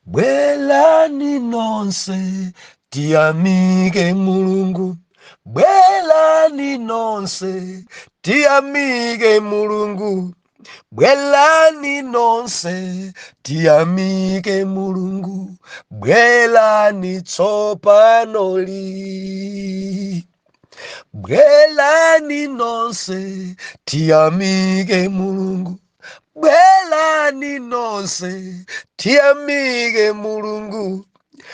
Bwerani nonse tiyamike Mulungu. Bwerani nonse tiyamike Mulungu. Bwerani nonse tiyamike Mulungu. Bwerani tsopano li. Bwerani nonse tiyamike Mulungu. Bwerani nonse tiyamike Mulungu.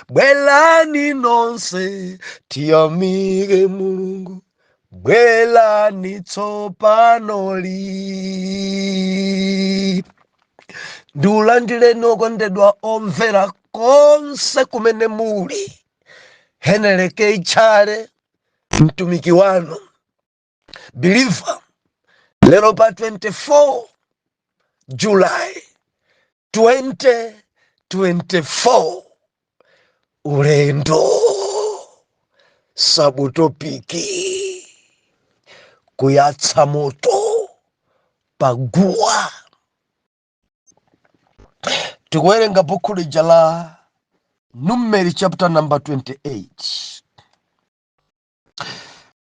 Bwerani nonse tiyamike Mulungu. Bwerani tsopano li. Ndiulandireni okondedwa omvera konse kumene muli. Henry K. Chale, mtumiki wanu believer, lero pa 24 July 2024, ulendo subtopic kuyatsa moto paguwa. Tikuwerenga buku lija la Numeri, chapter number 28.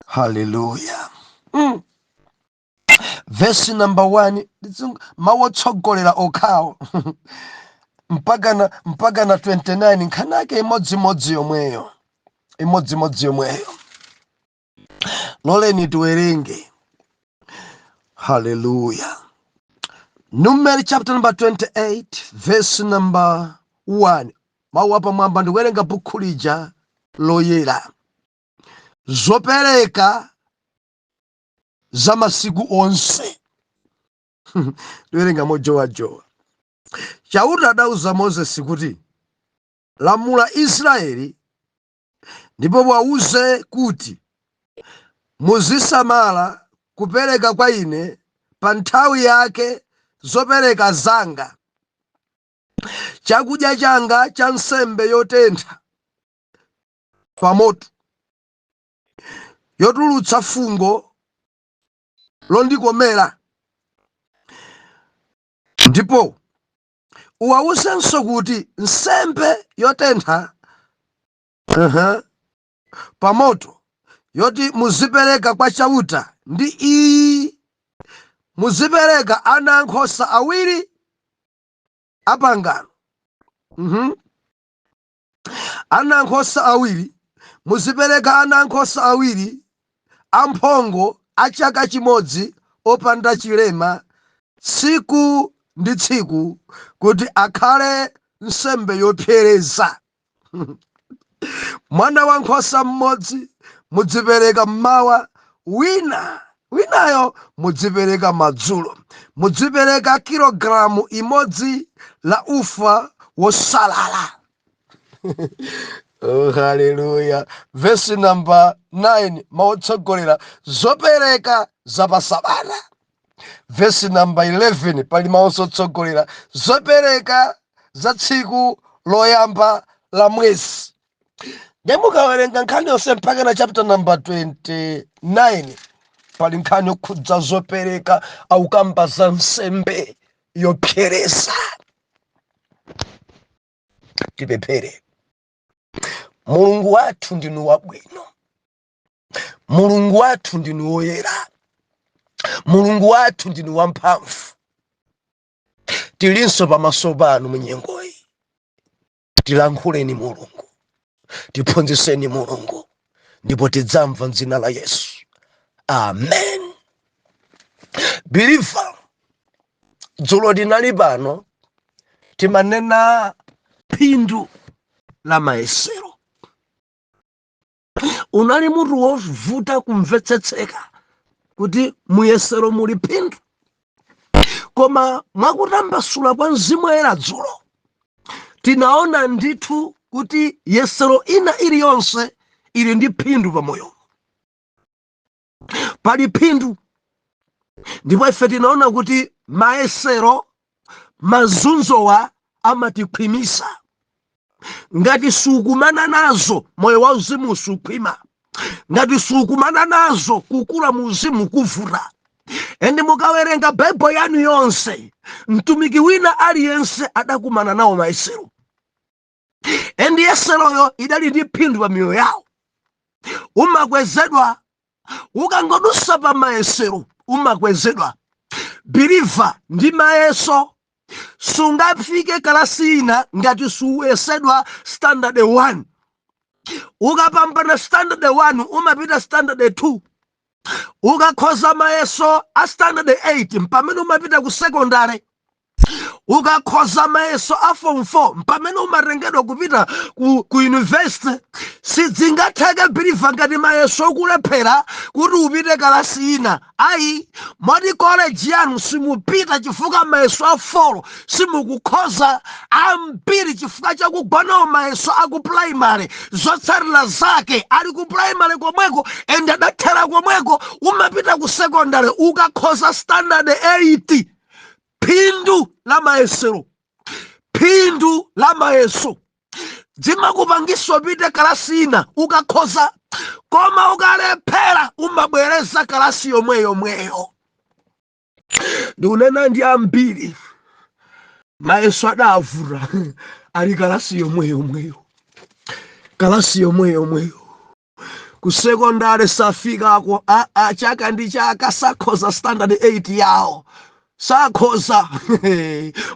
Haleluya. Verse number 1, mawu otsogolera okhawo mpakana 29, nkhani yake imodzimodzi yomweyo, imodzimodzi yomweyo. Loleni tiwerenge. Haleluya. Numeri chapter number 28, verse number 1, mawu apamwamba. Ndikuwerenga buku lija loyera, zopereka za masiku onse. Ndiwerenga mojowajowa. Chauta adauza Mozesi kuti, "Lamula Israeli ndipo wauze kuti muzisamala kupereka kwa ine pa nthawi yake zopereka zanga, chakudya changa cha nsembe yotentha pa moto yotulutsa fungo londikomera. Ndipo uwawuzenso kuti nsembe yotentha pa moto yoti muzipereka kwa Chauta ndi iyi: muzipereka ana ankhosa awiri apangano. Ana ankhosa awiri, muzipereka ana ankhosa awiri amphongo a chaka chimodzi opanda chilema tsiku ndi tsiku kuti akhale nsembe yopsereza. Mwana wankhosa mmodzi mudzipereka mmawa, wina winayo mudzipereka madzulo. Mudzipereka kilogalamu imodzi la ufa wosalala." Oh, haleluya. Verse number 9, maotsogolera, zopereka za pasabata. Verse number 11, pali maotsogolera, zopereka za tsiku loyamba la mwezi. Ndemukawerenga nkhani yonse mpaka na chapter number 29, pali nkhani yokhudza zopereka, aukamba za nsembe yopsereza. Tipemphere. Mulungu wathu, ndinu wabwino. Mulungu wathu, ndinu woyera. Mulungu wathu, ndinu wamphamvu. Tilinso pamaso panu munyengoyi. Tilankhuleni Mulungu, tiphunzitseni Mulungu, ndipo tidzamva mdzina la Yesu, amen. Believer, dzulo tinali pano, timanena phindu la mayesero. Unali mutu wovuta kumvetsetseka kuti muyesero muli phindu, koma mwakutambasula kwa Mzimu Woyera dzulo tinaona ndithu kuti yesero ina iliyonse ili ndi phindu pamoyo, pali phindu. Ndipo ife tinaona kuti mayesero, mazunzowa amatikhwimisa. Ngati sukumana nazo, moyo wa uzimu sukhwima. Ngati sukumana nazo, kukula mu uzimu kuvuta. Ende mukawerenga Baibo yanu yonse, mtumiki wina aliyense adakumana nawo mayesero. And yeseroyo idali ndi phindu pa miyoyo yawo. Umakwezedwa ukangodusa pa mayesero, umakwezedwa, believer. Ndi mayeso sungafike kalasi ina ngati suyesedwa standard 1. Ukapambana standard 1, umapita standard 2. Ukakhoza mayeso a standard 8, mpamene umapita ku secondary. Ukakhoza mayeso a form 4, mpamene umatengedwa kupita ku university. Sidzingatheke, believer, ngati mayeso ukulephera kuti upite kalasi ina, ayi. Moti college yanu simupita chifukwa mayeso a 4 simukukhoza. Ambiri, chifukwa chakugwanawo mayeso aku primary, zotsatira zake ali ku primary komweko and adathera komweko. Umapita ku secondary ukakhoza standard 8. Phindu la mayesero, phindu la mayeso zimakupangisa upite kalasi ina ukakhoza, koma ukalephera umabwereza kalasi yomwe yomweyo. Ndikunena ndi ambiri mayeso adavuta, ali kalasi yomwe yomweyo, kalasi yomwe yomweyo. Ku sekondari safikako a chaka ndi chaka sakhoza standard 8 yawo, sakhoza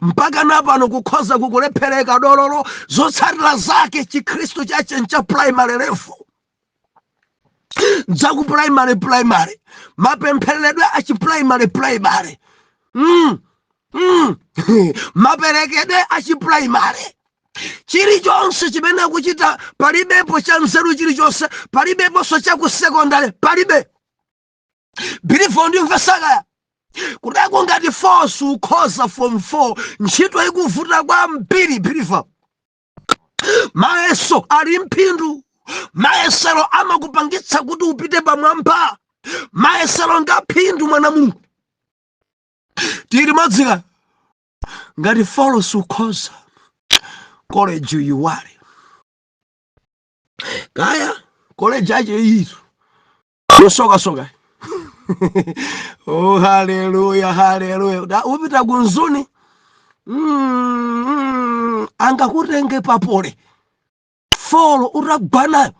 mpaka napano kukhoza kukulephereka dololo. Zotsatira zake Chikhristu chache ncha primary level, nzaku primary primary, mapemphereredwe achi primary primary, maperekedwe achi primary. Chilichonse chimene akuchita palibepo cha nzeru, chilichonse palibeponso cha ku secondary, palibe. Believer, ndimvesakaya kutako ngati 4 sukhoza, form 4, ntchito ikuvuta kwambiri, believer. Mayeso ali mphindu. Mayesero amakupangitsa kuti upite pamwamba. Mayesero ngaphindu, mwana Mulungu. Tili modzika? Ngati four sukhoza, college uyiwale. Kaya college ache itu yosokasoka. Oh, haleluya, haleluya! Upita kunzuni, angakutenge papole four utagwanayo.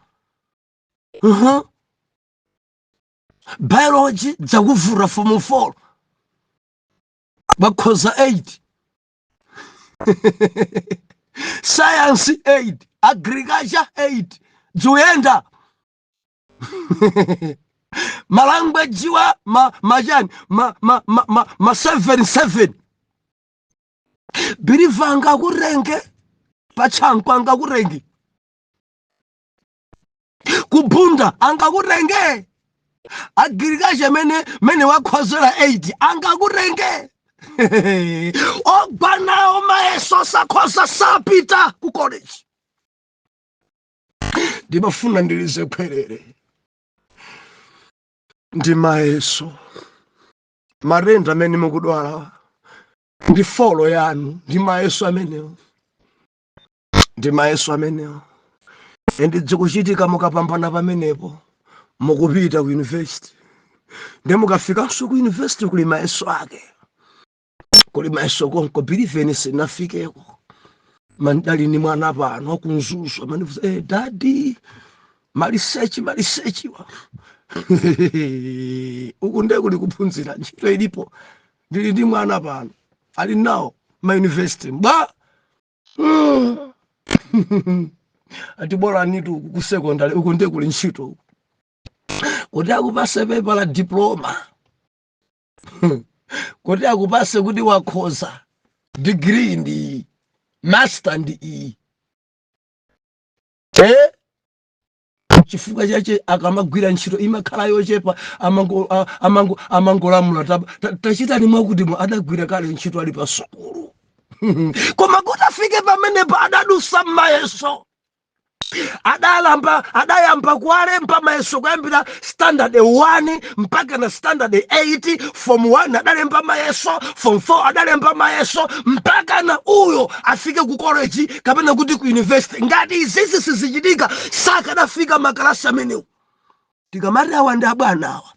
Biology dzakuvura, form 4 bakhoza 8, science 8, agriculture 8, dzuyenda ma language wa ma machani ma 7 7. Believer, angakutenge pachanko? Angakutenge kubunda? Angakutenge agriculture mene wakhozera 8? Angakutenge? Ogwanawo mayeso sakhoza, sapita ku college. Ndimafuna ndilize khwerere ndi mayeso. Matenda amene mukudwala ndi four yanu, ndi mayeso amenewo, ndi mayeso amenewo. And zikuchitika mukapambana pamenepo, mukupita ku university. Ndi mukafikanso ku university kuli mayeso ake, kuli mayeso konko. Believer, sinafikeko mandali ni mwana pano akunzuzu amanifuza, "Daddy, ma research, ma research wa uku nde kuli kuphunzira, ntchito ilipo." Ndili ndi mwana pano ali nawo ma university bwa. Ati bora nitu uku ku secondary, uku nde kuli ntchito uku kuti akupase pepa la diploma, kuti akupase kuti wakhoza degree ndi iyi, master ndi iyi. Chifukwa chache akamagwira ntchito imakhala yochepa, amangolamula, "Tachitani mwakuti." Mwa adagwira kale ntchito ali pa sukulu, koma kuti afike pamenepo adadusa m'mayeso, adalamba, adayamba kuwalemba mayeso kuyambira standard 1 mpaka na standard 8. Form 1 adalemba mayeso, form 4 adalemba mayeso, mpaka na uyo afike ku college kapena kuti ku university. Ngati izizi sizichitika, sakanafika makalasi amenewo. Tikamati awa ndi abwana, awa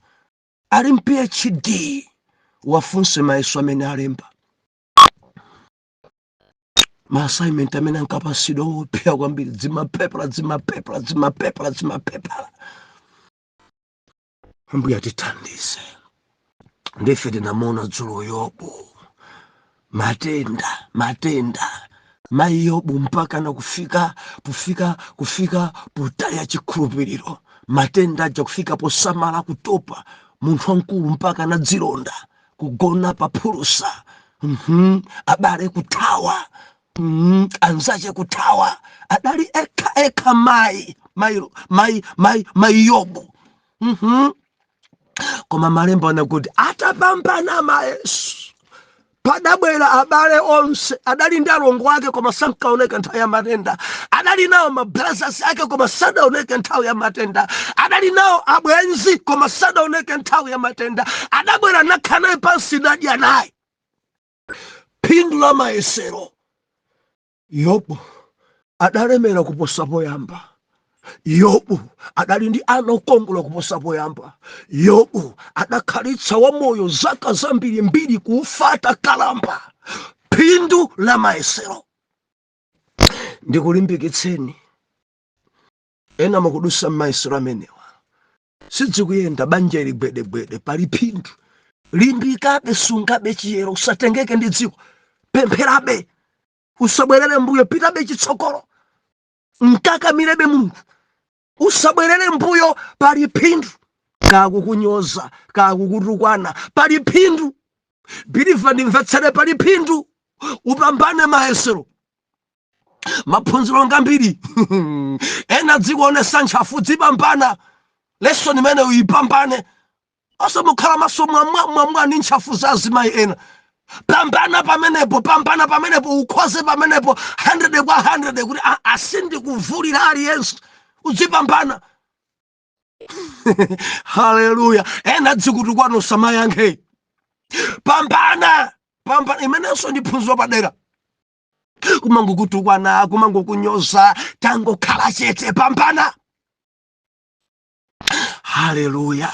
ali mPhD, wafunse mayeso amene alemba. Ma assignment amene ankapasidwa opsa kwambiri, dzimapepala, dzimapepala, dzimapepala, dzimapepala. Ambuye atithandize. Ndife tinamuona dzulo Yobu, matenda, matenda, mayi Yobu mpaka na kufika potaya chikhulupiriro. Matenda aja kufika posamala, kutopa, munthu wamkulu mpaka na dzilonda, kugona pa phulusa. Abale kuthawa, anzache kuthawa, adali ekha ekha mayi, mayi, mayi, mayi, mayi Yobu. Koma malemba anakuti atapambana mayeso, padabwera abale onse. Adali ndi alongo ake koma sankaoneka nthawi ya matenda. Adali nawo ma brothers ake koma sadaoneke nthawi ya matenda. Adali nawo abwenzi koma sadaoneke nthawi ya matenda. Adabwera, nakhala naye pansi, nadya naye. Phindu la mayesero: Yobu adalemera kuposa poyamba. Yobu adali ndi ana okongola kuposa poyamba. Yobu adakhalitsa wamoyo zaka zambirimbiri, kufa atakalamba. Phindu la mayesero. Ndikulimbikitseni, ena mukudusa m'mayesero amenewa, sidzikuyenda, banja ili gwedegwede, pali phindu. Limbikabe, sungabe chiyero, usatengeke ndi dziko, pempherabe, usabwerere mbuyo, pitabe chitsogolo, mkakamirebe Mulungu, usabwerere mbuyo. Pali phindu. Kakukunyoza, kakukutukwana, pali phindu. Believer, ndimvetsere, pali phindu. Upambane mayesero. Maphunziro ngambiri. Ena dzikuonesa ntchafu, dzipambana lesson imene uyipambane. Osamukhala maso mwamwa mwamwa ndi ntchafu za azimayi ena. Pambana pamenepo, pambana pamenepo, ukhoze pamenepo 100 kwa 100 kuti asindikuvulira aliyense. Uzipambana. Haleluya! Ena dzikutukwana, usamayankhe. Pambana, pambana. Imenenso ndi phunziro padera. Kumangokutukwana, kumangokunyoza, tangokhala chete, pambana. Haleluya!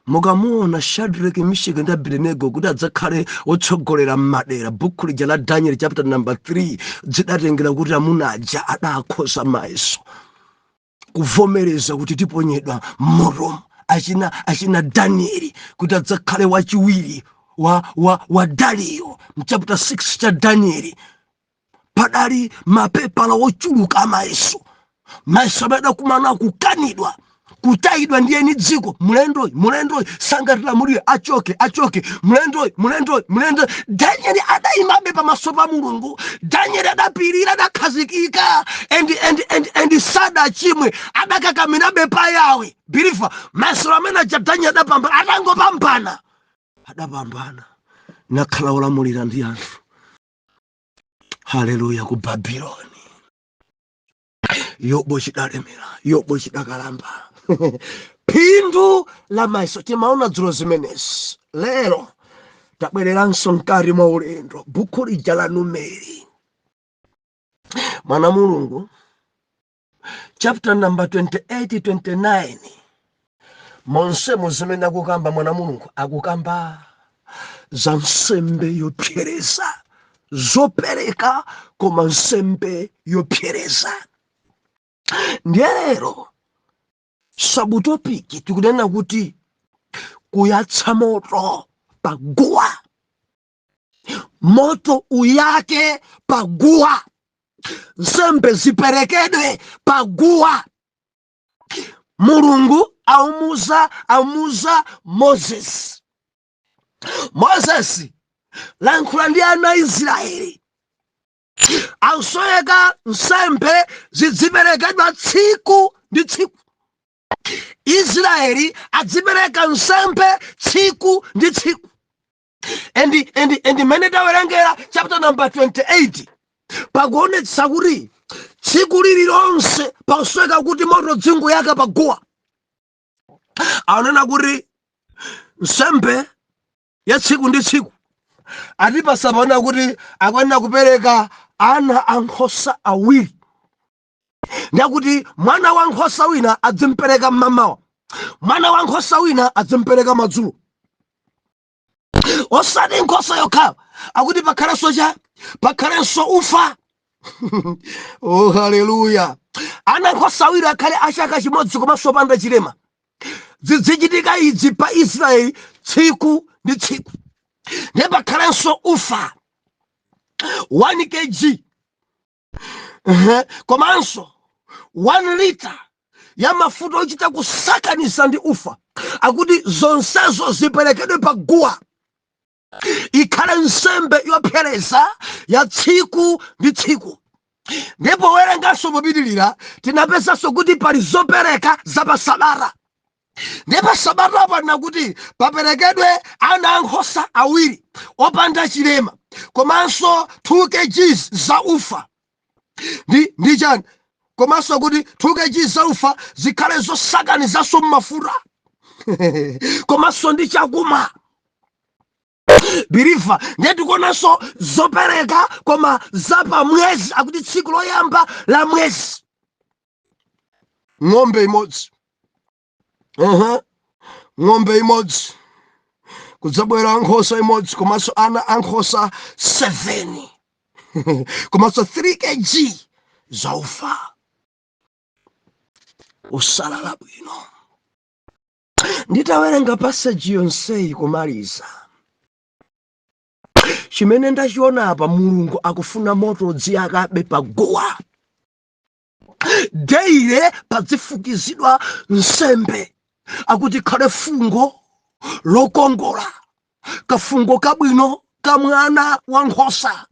Mukamuona Shadrach, Meshach ndi Abednego kuti adzakhale otsogolera m'madera, bhuku lija la Daniel chapter number 3, zidatengera kuti amuna aja adakhoza mayeso, kuvomereza kuti tiponyedwa mmotomo. Achina Danieli kuti adzakhale wachiwiri wa Dariyo, mchapter 6 cha Danieli, padali mapepala ochuluka amayeso. Mayeso amene adakumana, kukanidwa, kutayidwa ndi eni dziko. Mlendoyi, mlendoyi sangatilamulire, achoke, achoke, mlendoyi, mlendoyi, mlendoyi. Danieli adayimabe pamaso pa Mulungu. Danieli adapirira, adakhazikika and sadachimwe, adakakamirabe pa Yawe. Believer, mayeso amene aja Danieli adapambana. Atangopambana, adapambana, nakhala olamulira ndi anthu. Haleluya! Ku Babuloni Yobo chidalemera, Yobo chidakalamba. Phindu la mayeso, timaona dzulo zimenezi. Lero tabwereranso mkati mwa ulendo, bhuku lija la Numeri, mwana Mulungu, chapter number 28, 29. Monsemo zimene akukamba, mwana Mulungu, akukamba za nsembe yopsereza, zopereka koma nsembe yopsereza. Ndiye lero subtopic tikunena kuti kuyatsa moto paguwa. Moto uyake paguwa, nsembe ziperekedwe paguwa. Mulungu aumuza Moses, "Moses, lankhula ndi ana a Israeli, awusoweka nsembe zidziperekedwa tsiku ndi tsiku. Israeli adzipereka nsembe tsiku ndi tsiku." And mmene tawerengera chapter number 28, pakuonetsa kuti tsiku lililonse pakusweka kuti moto dzingoyaka paguwa. Aonena kuti nsembe ya tsiku ndi tsiku atipasa paona kuti akuyenera kupereka ana ankhosa awiri. Ndakuti mwana wa nkhosa wina adzimpereka mmamawa, mwana wa nkhosa wina adzimpereka madzulo. Osati nkhosa yokhayo, akuti pakhalenso cha Pakhalenso ufa. Oh, haleluya! Ana nkhosa awiri akhale achaka chimodzi komanso opanda chilema. Zizichitika idzi pa Israeli tsiku ndi tsiku. Ndiye pakhalenso ufa 1 kg, komanso 1 lita ya mafuta ochita kusakaniza ndi ufa. Akuti zonsezo ziperekedwe pa guwa, ikhale nsembe yopsereza ya tsiku ndi tsiku. Ndipo werenganso popitilira, tinapezanso kuti pali zopereka za pasabata. Ndipo pasabata panena kuti paperekedwe ana ankhosa awiri opanda chilema, komanso 2 kg za ufa ndi chani, komanso kuti 2 kg za ufa zikhale zosakanizanso mmafuta komanso ndi chakumwa, believer. Ndiye tikuonanso zopereka koma za pamwezi. Akuti tsiku loyamba la mwezi, ng'ombe imodzi, ng'ombe imodzi, kudzabwera nkhosa imodzi, komanso ana ankhosa 7, komanso 3 kg za ufa usalala bwino. Nditawerenga passage yonseyi kumaliza, chimene ndachiona apa, Mulungu akufuna moto udziyakabe paguwa daily, padzifukizidwa nsembe. Akuti khale fungo lokongola, kafungo kabwino ka mwana wa nkhosa.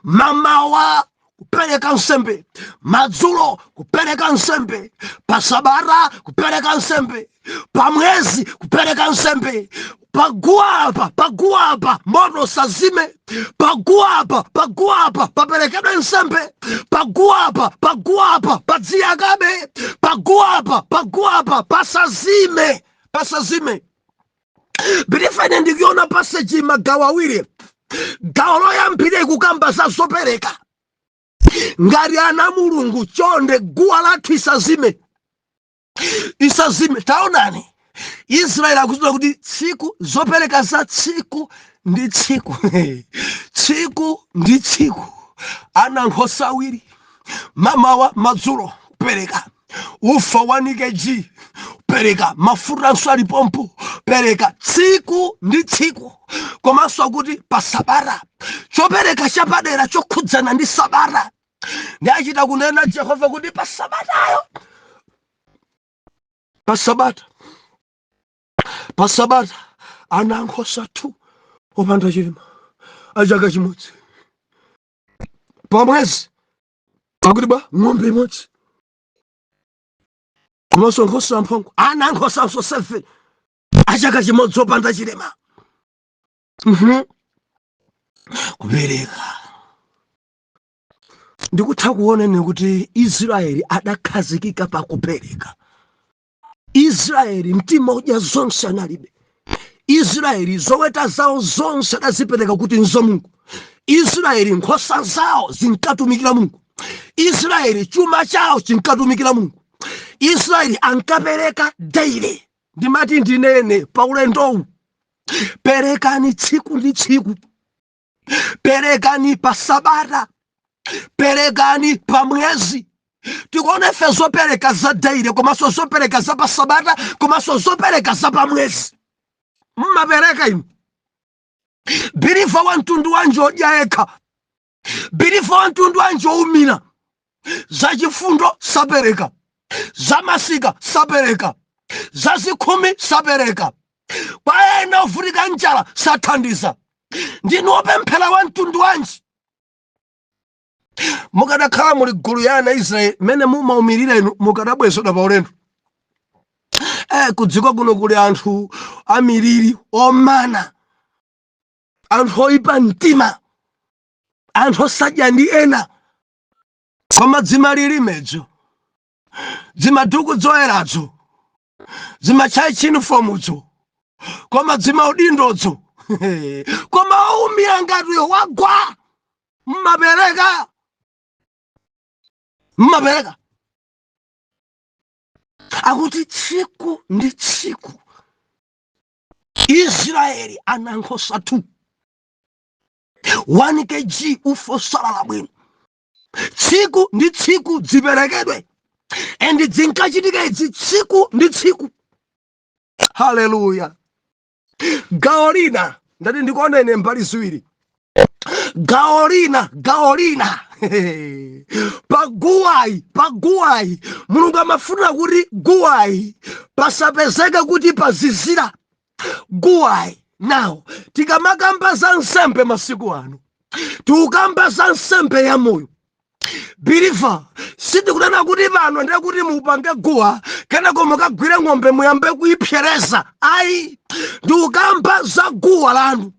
Mamawa kupereka nsembe, madzulo kupereka nsembe, pasabata kupereka nsembe, pamwezi kupereka nsembe. Paguwapa, paguwapa moto sazime. Paguwapa, paguwapa paperekedwe nsembe. Paguwapa, paguwapa padziyakabe. Paguwapa, paguwapa pasazime, pasazime. Believer, ine ndikuona passage magawo awiri. Gawo loyambira ikukamba za zopereka. Ngati ana Mulungu, chonde guwa lathu isazime, isazime. Taonani, Israeli akudziwa kuti tsiku zopereka za tsiku ndi tsiku, tsiku ndi tsiku, ana nkhosa awiri mamawa, madzulo kupereka ufa 1 kg, pereka mafutanso alipompo, pereka tsiku ndi tsiku. Komanso akuti pa sabata, chopereka chapadera chokhudzana ndi sabata. Ndi achita kunena Jehova kuti pa sabatayo, pa sabata, pa sabata, ana ankhosa 2 opanda chilema achaka chimodzi. Pa mwezi akuti ba ng'ombe imodzi komanso nkhosa mphongo, ana ankhosanso 7 achaka chimodzi opanda chilema. Kupereka, ndikutha kuona kuti Israeli adakhazikika pakupereka. Israeli mtima udya zonse analibe. Israeli zoweta zawo zonse adazipereka kuti nzo Mulungu. Israeli nkhosa zawo zinkatumikira Mulungu. Israeli chuma chawo chinkatumikira Mulungu. Israeli ankapereka daily. Ndimati ndinene pa ulendowu, perekani tsiku ndi tsiku, perekani pa sabata, perekani pa mwezi. Tikuona ife zopereka za daily, komanso zopereka za pa sabata, komanso zopereka za pa mwezi. Mmapereka inu? Believer wa mtundu wanji odya yekha? Believer wa mtundu wanji oumira? Zachifundo sapereka, zamasika sapereka, zazikhumi sapereka, kwa ena ovutika njala sathandiza. Ndinu opemphera wa mtundu wanji? Mukadakhala muli gulu ya ana Israeli, mmene mumaumirira inu, mukadabwezedwa pa ulendo. Kudziko kuno kuli anthu amiriri, omana, anthu oyipa mtima, anthu osadya ndi ena, koma dzimalilimedzo, dzimaduku dzoyeradzo, dzima church uniformdzo, koma dzimaudindodzo, koma oumira ngatiyo wagwa. Mmapereka? Mmapereka? Akuti tsiku ndi tsiku, Israeli ana nkhosa 2. 1 kg ufa osalala bwino, tsiku ndi tsiku dziperekedwe. And zinkachitika idzi tsiku ndi tsiku. Haleluya! Gawo lina, ndati ndikuona ine mbali ziwiri. Gawo lina, gawo lina paguwayi, paguwayi Mulungu amafuna kuti guwayi pasapezeke kuti pazizira guwayi. Now, tikamakamba za nsembe masiku ano, tikukamba za nsembe ya moyo. Believer, sitikunena kuti pano ndiye kuti mupange guwa, kenako mukagwire ng'ombe muyambe kuyipsereza, ayi. Ndikukamba za guwa lanu.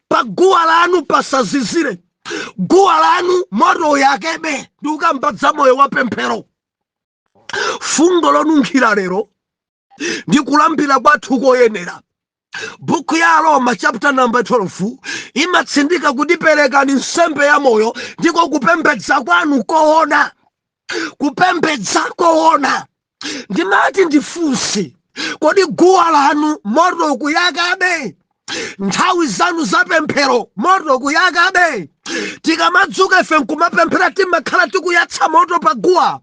Pa guwa lanu pasazizire, guwa lanu moto uyakebe. Ndikukamba za moyo wa pemphero. Fungo lonunkhira lero ndi kulambira kwathu koyenera. Buku ya Roma chapter number 12 imatsindika kuti perekani nsembe ya moyo, ndiko kupembedza kwanu koona, kupembedza koona. Ndimati ndifunse, kodi guwa lanu moto ukuyakabe? Nthawi zanu zapemphero moto ukuyakabe? Tikamadzuka ife nkumapemphera, timakhala tikuyatsa moto pa guwa.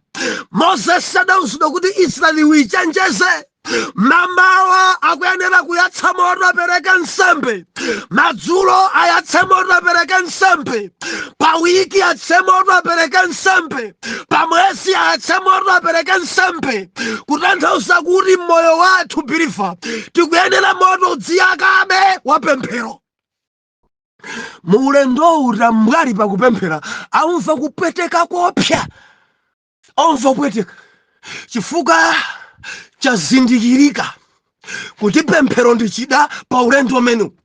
Moses adauzidwa kuti Israeli uichenjeze, mamawa akuyenera kuyatsa moto apereke nsembe, madzulo ayatse moto apereke nsembe, pa wiki ayatse moto apereke nsembe, pa mwezi ayatse moto apereke nsembe. Kutanthauza kuti moyo wathu, believer, tikuyenera moto udziyakabe wa pemphero. Mu ulendowu tambwali pakupemphera amva kupweteka kopsa, amva kupweteka chifukwa chazindikirika kuti pemphero ndi chida pa ulendo umenewu.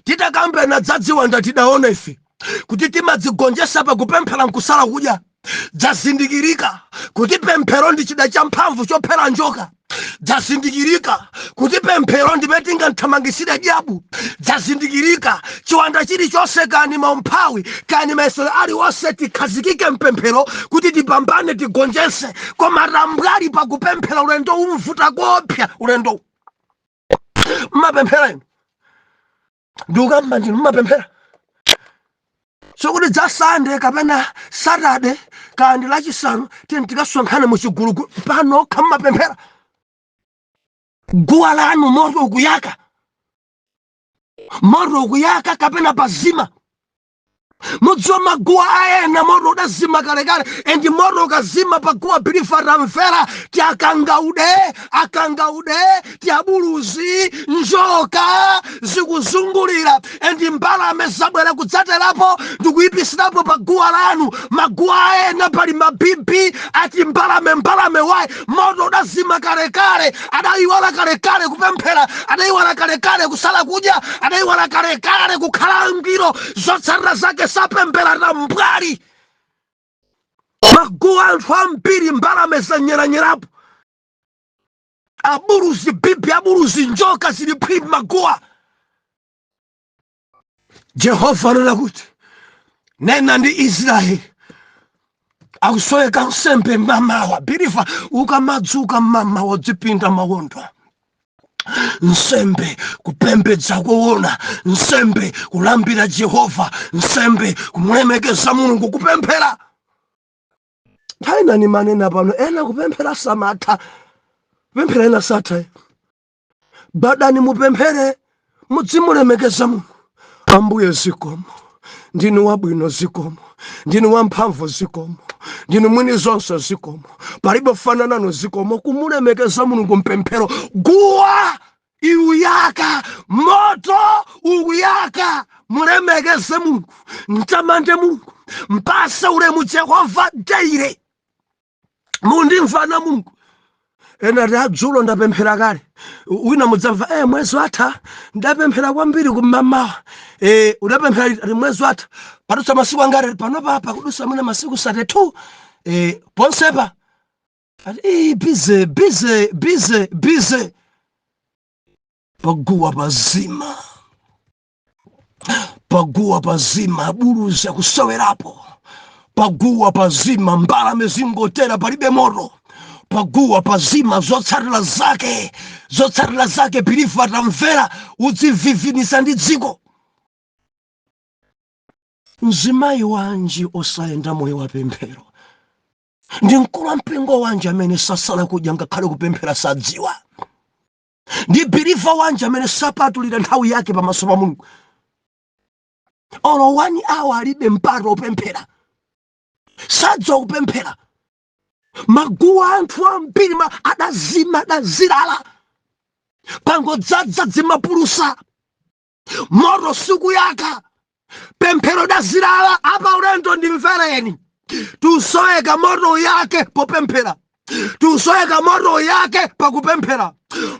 Titakambena dzadziwanda, tidaona ife kuti timadzigonjetsa pakupemphera nkusala kudya. Dzazindikirika kuti pemphero ndi chida cha mphamvu chophera njoka. Dzazindikirika kuti pemphero ndimene tingathamangisire dyabu. Dzazindikirika chiwanda chilichonse, kani maumphawi, kani mayesero aliwonse, tikhazikike mpemphero kuti tipambane, tigonjetse. Koma tambwali pakupemphera, ulendo umvuta kopsa. Ulendo mmapemphera inu, ndikukamba ndinu mmapemphera, sokuti dza Sande kapena Saturday kandi Lachisanu tiyeni tikasonkhane muchigulugulu panokha. Mmapemphera? Guwa lanu moto ukuyaka, moto ukuyaka kapena pazima? Mudziwa maguwa aena moto udazima kalekale. And moto ukazima paguwa, believer, tamvera, tiakangaude, akangaude, tiabuluzi, njoka zikuzungulira and mbalame zabwera kudzaterapo ndikuyipisirapo pa guwa lanu. Maguwa aena pali mabibi ati mbalame, mbalame. Wayi? Moto udazima kalekale. Adayiwala kalekale kupemphera, adayiwala kalekale kusala kudya, adayiwala kalekale kukhala angwiro. Zotsatira zake sapemphera, tambwali. Maguwa anthu ambiri mbalame zanyeranyerapo, abuluzi, bibi abuluzi, njoka zili phwi maguwa. Jehova anena kuti nena ndi Israeli, akusoweka nsembe mamawa. Believer, ukamadzuka mamawa udzipinda mawondo. Nsembe kupembedza kuona, nsembe kulambira Jehova, nsembe kumulemekeza Mulungu, kupemphera. Nthawi nani manena pano, ena kupemphera samatha kupemphera, ena satha. Badani mupemphere, mudzimulemekeza Mulungu. Ambuye zikomo, ndinu wabwino, zikomo, ndinu wamphamvu, zikomo, ndinu mwini zonse, zikomo, palibe fananano, zikomo. Kumulemekeza Mulungu mpemphero. Guwa iuyaka, moto ukuyaka. Mulemekeze Mulungu, mtamande Mulungu, mpase ulemu Jehova daily. Mundimvana Mulungu? Ena ti adzulo ndapemphera kale. Wina mudzamva, mwezi watha ndapemphera kwambiri kumamawa. Udapemphera liti? Ati mwezi watha. Padutsa masiku angati panopa? Pakudusa mwina masiku 32. Ponsepa ati busy, busy, busy, busy. Paguwa pazima, paguwa pazima, abuluzi akusewerapo. Paguwa pazima, mbalame zingotera, palibe moto. Paguwa pazima. Zotsatira zake, zotsatira zake, believer, tamvera, udzivivinisa ndi dziko. Mzimayi wanji osayenda moyo wa pemphero? Ndi mkulu wa mpingo wanji amene sasala kudya, ngakhale kupemphera sadziwa? Ndi believer wanji amene sapatulira nthawi yake pamaso pa Mulungu? Olo 1 hour alibe mpata opemphera, sadziwa kupemphera. Maguwa anthu ambiri ma adazima, adazilala, pangodzadza dzimapulusa, moto sikuyaka, pemphero dazilala. Apa ulendo ndimvereni, tusoweka moto yake popemphera, tusoweka moto yake pakupemphera,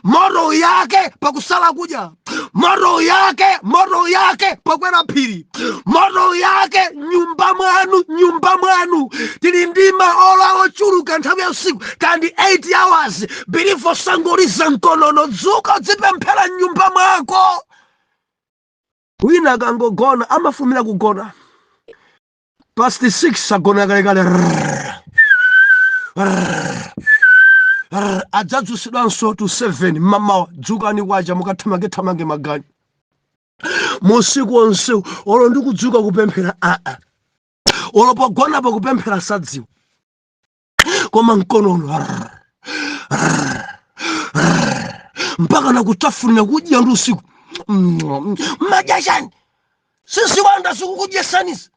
moto yake pakusala kudya, moto yake, moto yake pokwera phiri, moto yake nyumba mwanu. Nyumba mwanu tili ndi maola ochuluka nthawi ya usiku, kandi 8 hours. Believer, sangoliza mkonono, dzuka udzipemphera nyumba mwako. Wina akangogona amafumira kugona past 6, agona kalekale. Rrrr, rrrr, rrrr. Adzadzusidwanso to 7 mmamawa, dzukani kwacha, mukathamange-thamange maganyu musiku onse. Olo ndi kudzuka kupemphera aa, olo pogona pakupemphera sadziwa, koma mkonono rrrr, rrrr, rrrr, mpaka nakutafunira kudya ndi usiku. Madya chani? Sisiwanda sikukudyesanizi,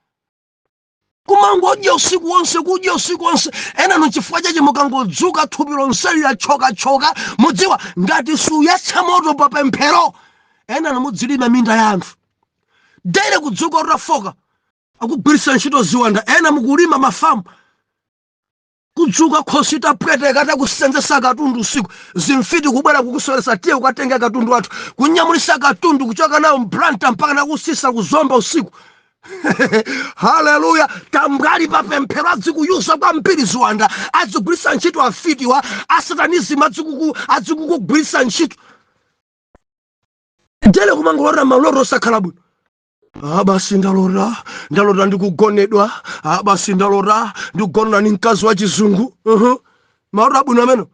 kumangodya usiku wonse, kudya usiku wonse. Enanu chifukwa chache mukangodzuka thupi lonseli lachokachoka. Mudziwa ngati suyatsa moto pa pemphero, enanu mudzilima minda ya anthu daily, kudzuka utafoka, akugwiritsa ntchito ziwanda. Ena mukulima mafamu, kudzuka khosi tapweteka, takusenzesa katundu usiku, zimfiti kubwera kukusoweresa, tiye ukatenga katundu wathu, kunyamulisa katundu kuchoka nawo mBlantyre mpaka nakusisa kuzomba usiku. Haleluya! Tambwali pa pemphero adzikuyuza kwambiri ziwanda, adzigwiritsa ntchito afitiwa a satanism, adzikukugwiritsa ntchito daily, kumangolota maloto osakhala bwino. Ah, basi ndalota, ndalota ndikugonedwa. Ah, basi ndalota ndikugonana ni mkazi wa chizungu. Maloto abwino amene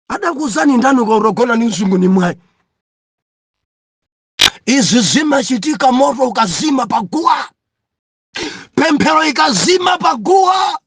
adakuzani ndani? Ukautogona ni mzungu ni mwayi. Izi zimachitika moto ukazima paguwa, pemphero ikazima paguwa.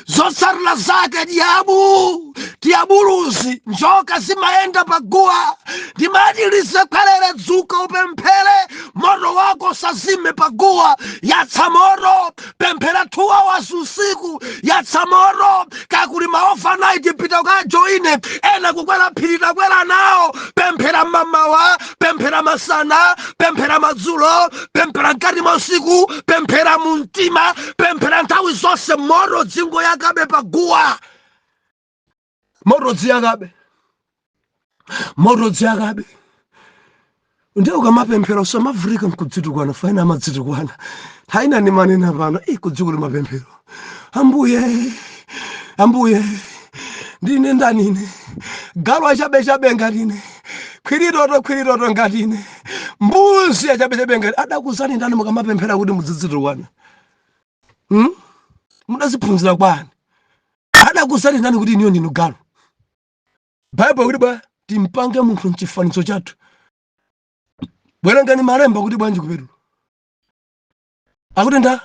Zotsatira zake diabu, diabuluzi, njoka zimayenda paguwa. Ndimati lisekwerere, dzuka upemphere, moto wako usazime paguwa. Yatsa moto, pemphera 2 hours usiku, yatsa moto. Kakuli ma overnight, pita ukajoine. Ena kukwera phiri, takwera nawo, pemphera mamawa, pemphera masana, pemphera madzulo, pemphera mkati mwa usiku, pemphera mu mtima, pemphera nthawi zonse. Moto dzingo yakabe paguwa, moto dziyakabe, moto dziyakabe. Ndiye ukamapemphera usamavulika nkudzitukwana. Faina amadzitukwana haina ni manena pano kudziko limapemphero. Ambuye, ambuye, ndine ndanine? Galu achabechabe ngatine, khwiritoto khwiritoto ngatine, mbuzi achabechabe ngati. Adakuzani ndani mukamapemphera kuti mudzidzitukwana? Mudaziphunzira kwani? Adakuzani ndani kuti iniyo ndinu galu? Baibulo kuti bwa timpange munthu mchifanizo chathu. Bwerangani malemba kuti bwanji kupetula akuti nda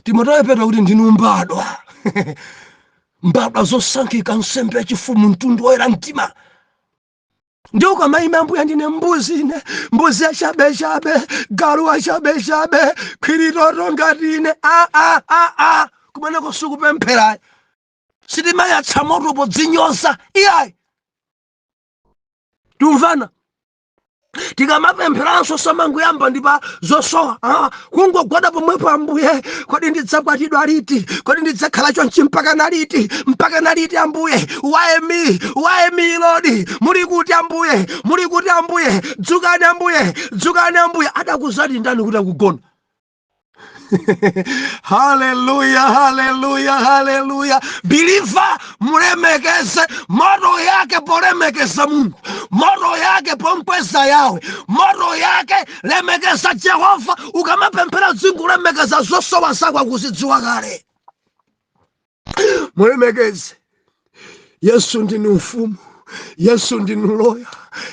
Timoteyo Petro kuti ndinu mbadwa, mbadwa zosankhika, nsembe yachifumu, mtundu woyera mtima. Ndi ukamayima, ambuye, ndine mbuzi, ine mbuzi yachabechabe, galu wachabechabe, khwiritoto ngati ine. A a a a, kumeneko sikupemphera. Sitimayatsa moto podzinyoza iyayi. Tumvana? Tikamapempheranso samangoyamba ndi pa zosowa. Ah, kungogwada pomwepo, ambuye, kodi ndidzakwatidwa liti? Kodi ndidzakhala chonchi mpaka na liti? Mpaka na liti, ambuye? Why me? Why me, Lord? Muli kuti, ambuye? Muli kuti, ambuye? Dzukani, ambuye, dzukani, ambuye. Adakuzati ndani kuti akugona? Haleluya, haleluya, haleluya! Believer, mulemekeze moto yake polemekeza Mulungu, moto yake pomkweza Yawe, moto yake lemekeza Jehova. Ukamapemphera dzingulemekeza, zosowa zako akuzidziwa kale. Mulemekeze Yesu. Ndinu mfumu Yesu, ndinu loya.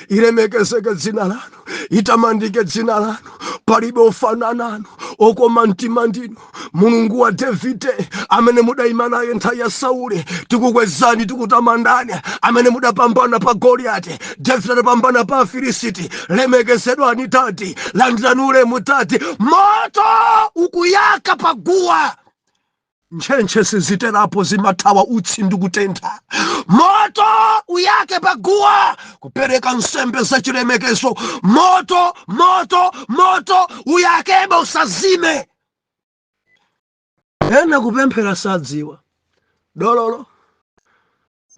Ilemekezeke dzina lanu, itamandike dzina lanu. Palibe ofanana nanu. Okoma mtima ndinu Mulungu wa Davide, amene mudayima naye nthawi ya Sauli. Tikukwezani, tikutamandani, amene mudapambana pa Goliyati, Davide adapambana pa Afilisiti. Lemekezedwani Tati, landirani ulemu Tati. Moto ukuyaka paguwa, ntchentche siziterapo, zimathawa utsi ndi kutentha. Moto uyake paguwa kupereka nsembe zachilemekezo. Moto, moto, moto uyakebe, usazime. Ena kupemphera sadziwa, dololo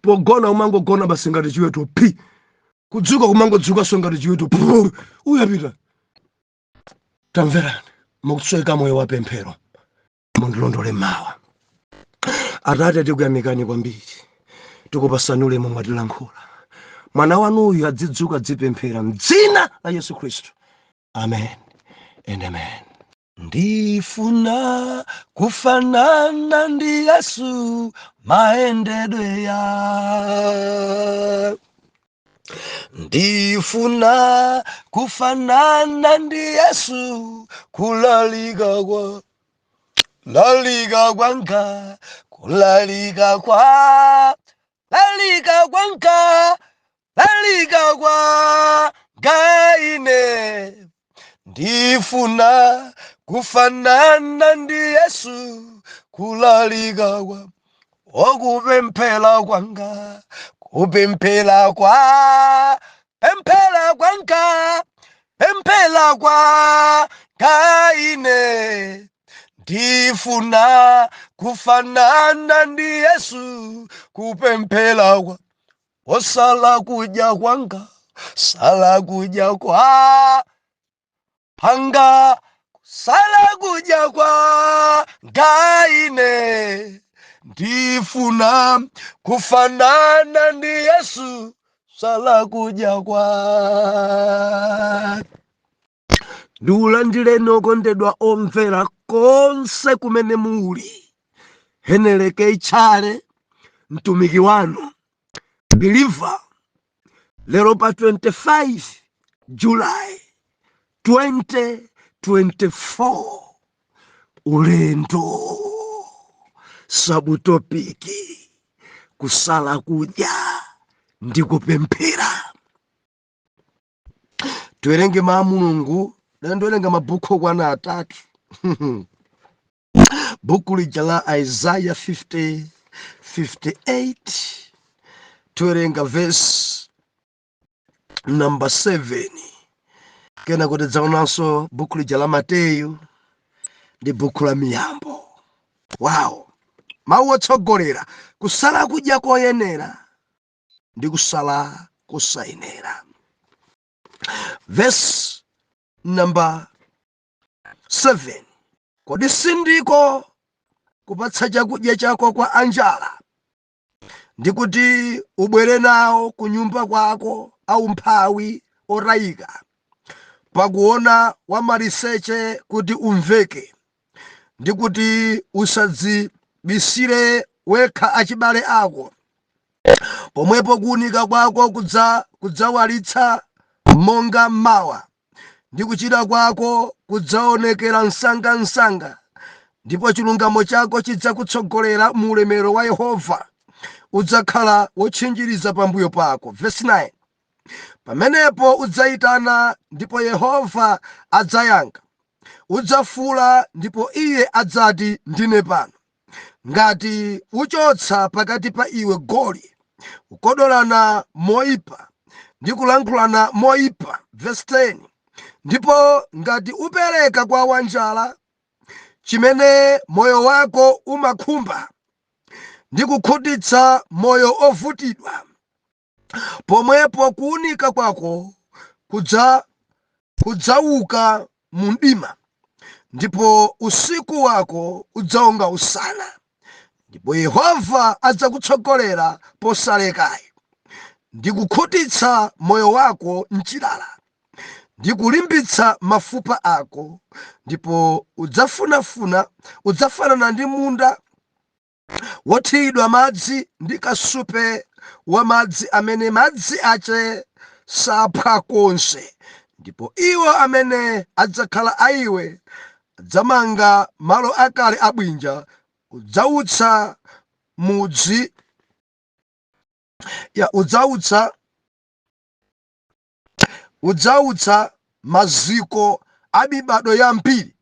pogona umangogona basi ngati chiweto pi, kudzuka kumangodzukanso ngati chiweto pu, uyapita. Tamverani, mukusweka moyo wa pemphero. Mundilondole mawa. Atate, tikuyamikani kwambiri, tikupasani ulemu. Mwatilankhula, mwana wanuyu adzidzuka, adzipemphera, mdzina la Yesu Khristu, amen and amen. Ndifuna kufanana ndi Yesu maendedwe ya, ndifuna kufanana ndi Yesu kulalika kwa lalika kwanga, kulalika kwa lalika kwanga, lalika kwa ngaine. Ndifuna kufanana ndi Yesu kulalika kwa okupemphera kwanga, kupemphera kwa pemphera kwanga, pemphera kwa ngaine. Ndifuna kufanana ndi Yesu kupemphera kwa osala kudya kwanga, sala kudya kwa panga, sala kudya kwa ngaine. Ndifuna kufanana ndi Yesu sala kudya kwa. Ndiulandireni okondedwa omvera konse kumene muli. Heneleke Itchale, mtumiki wanu believer, lero pa 25 July 2024, ulendo subtopic kusala kudya ndi kupemphera. Tiwerenge mawu a Mulungu. Lero ndiwerenga mabhuku okwana atatu. Buku lija la Isaiah 50 58, tiwerenga verse number 7, kena kuti tidzaonanso buku lija la Mateyu ndi buku la Miyambo. Wow, mawu otsogolera: kusala kudya koyenera ndi kusala kosayenera. Verse number 7: Kodi sindiko kupatsa chakudya chako kwa anjala, ndi kuti ubwere nawo ku nyumba kwako aumphawi otayika, pakuona wamaliseche kuti umveke, ndi kuti usadzibisire wekha achibale ako? Pomwepo kuwunika kwako kudzawalitsa monga mawa, ndi kuchira kwako kudzaonekera msangamsanga, ndipo chilungamo chako chidzakutsogolera mu ulemerero wa Yehova udzakhala wotchinjiriza pambuyo pako. Verse 9: Pamenepo udzayitana, ndipo Yehova adzayankha, udzafuula, ndipo Iye adzati, 'Ndine pano.' Ngati uchotsa pakati pa iwe goli, kukodolana moyipa ndi kulankhulana moyipa, verse 10, ndipo ngati upereka kwa wanjala chimene moyo wako umakhumba, ndi kukhutitsa moyo ovutidwa, pomwepo kuwunika kwako kudzauka mu mdima, ndipo usiku wako udzaonga usana, ndipo Yehova adzakutsogolera posalekayi, ndi kukhutitsa moyo wako mchilala, ndi kulimbitsa mafupa ako, ndipo udzafunafuna, udzafanana ndi munda wothiridwa madzi ndi kasupe wa madzi amene madzi ache saphwa konse, ndipo iwo amene adzakhala a iwe Adzamanga malo akale abwinja, udzautsa mudzi ya udzautsa maziko a mibado yambiri,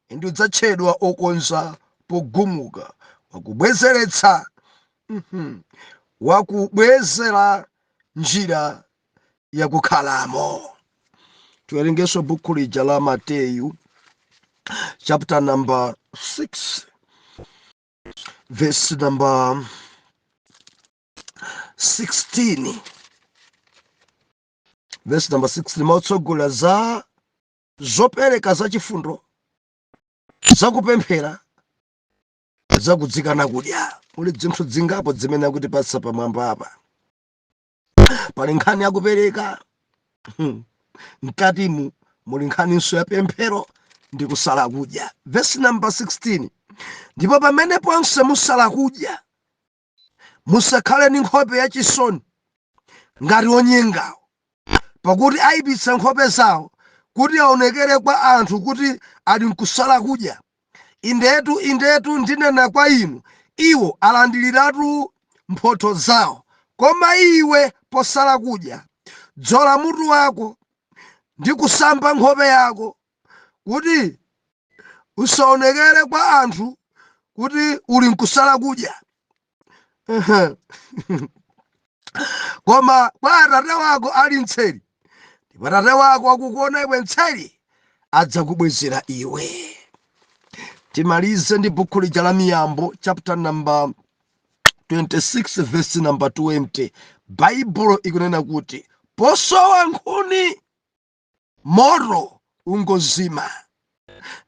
ndi udzatchedwa okonza pogumuka, wakubwezeretsa wakubwezera njira yakukhalamo. Tiwerengenso buku lija la Mateyu chapter number 6 verse number 16, verse number 16, mautsogola za zopereka zachifundo, zakupemphera, zakudzikana kudya. Muli zinthu zingapo zimene akutipatsa pamwamba apa. Pali nkhani yakupereka, mkatimu muli nkhaninso ya pemphero ndi kusala kudya. Verse number 16: "Ndipo pamene ponse musala kudya, musakhale ndi nkhope yachisoni ngati onyengawo, pakuti ayipitsa nkhope zawo kuti aonekere kwa anthu kuti ali mkusala kudya. Indetu, indetu, ndinena kwa inu, iwo alandiriratu mphotho zawo. Koma iwe posala kudya, dzola mutu wako ndi kusamba nkhope yako, kuti usaonekere kwa anthu kuti uli mkusala kudya, koma kwa Atate wako ali mtseri, ndipo Atate wako akukuona iwe mtseri adzakubwezera iwe." Timalize ndi buku lija la Miyambo chapter number 26 verse number 20. Baibulo ikunena kuti posowa nkhuni moto ungozima,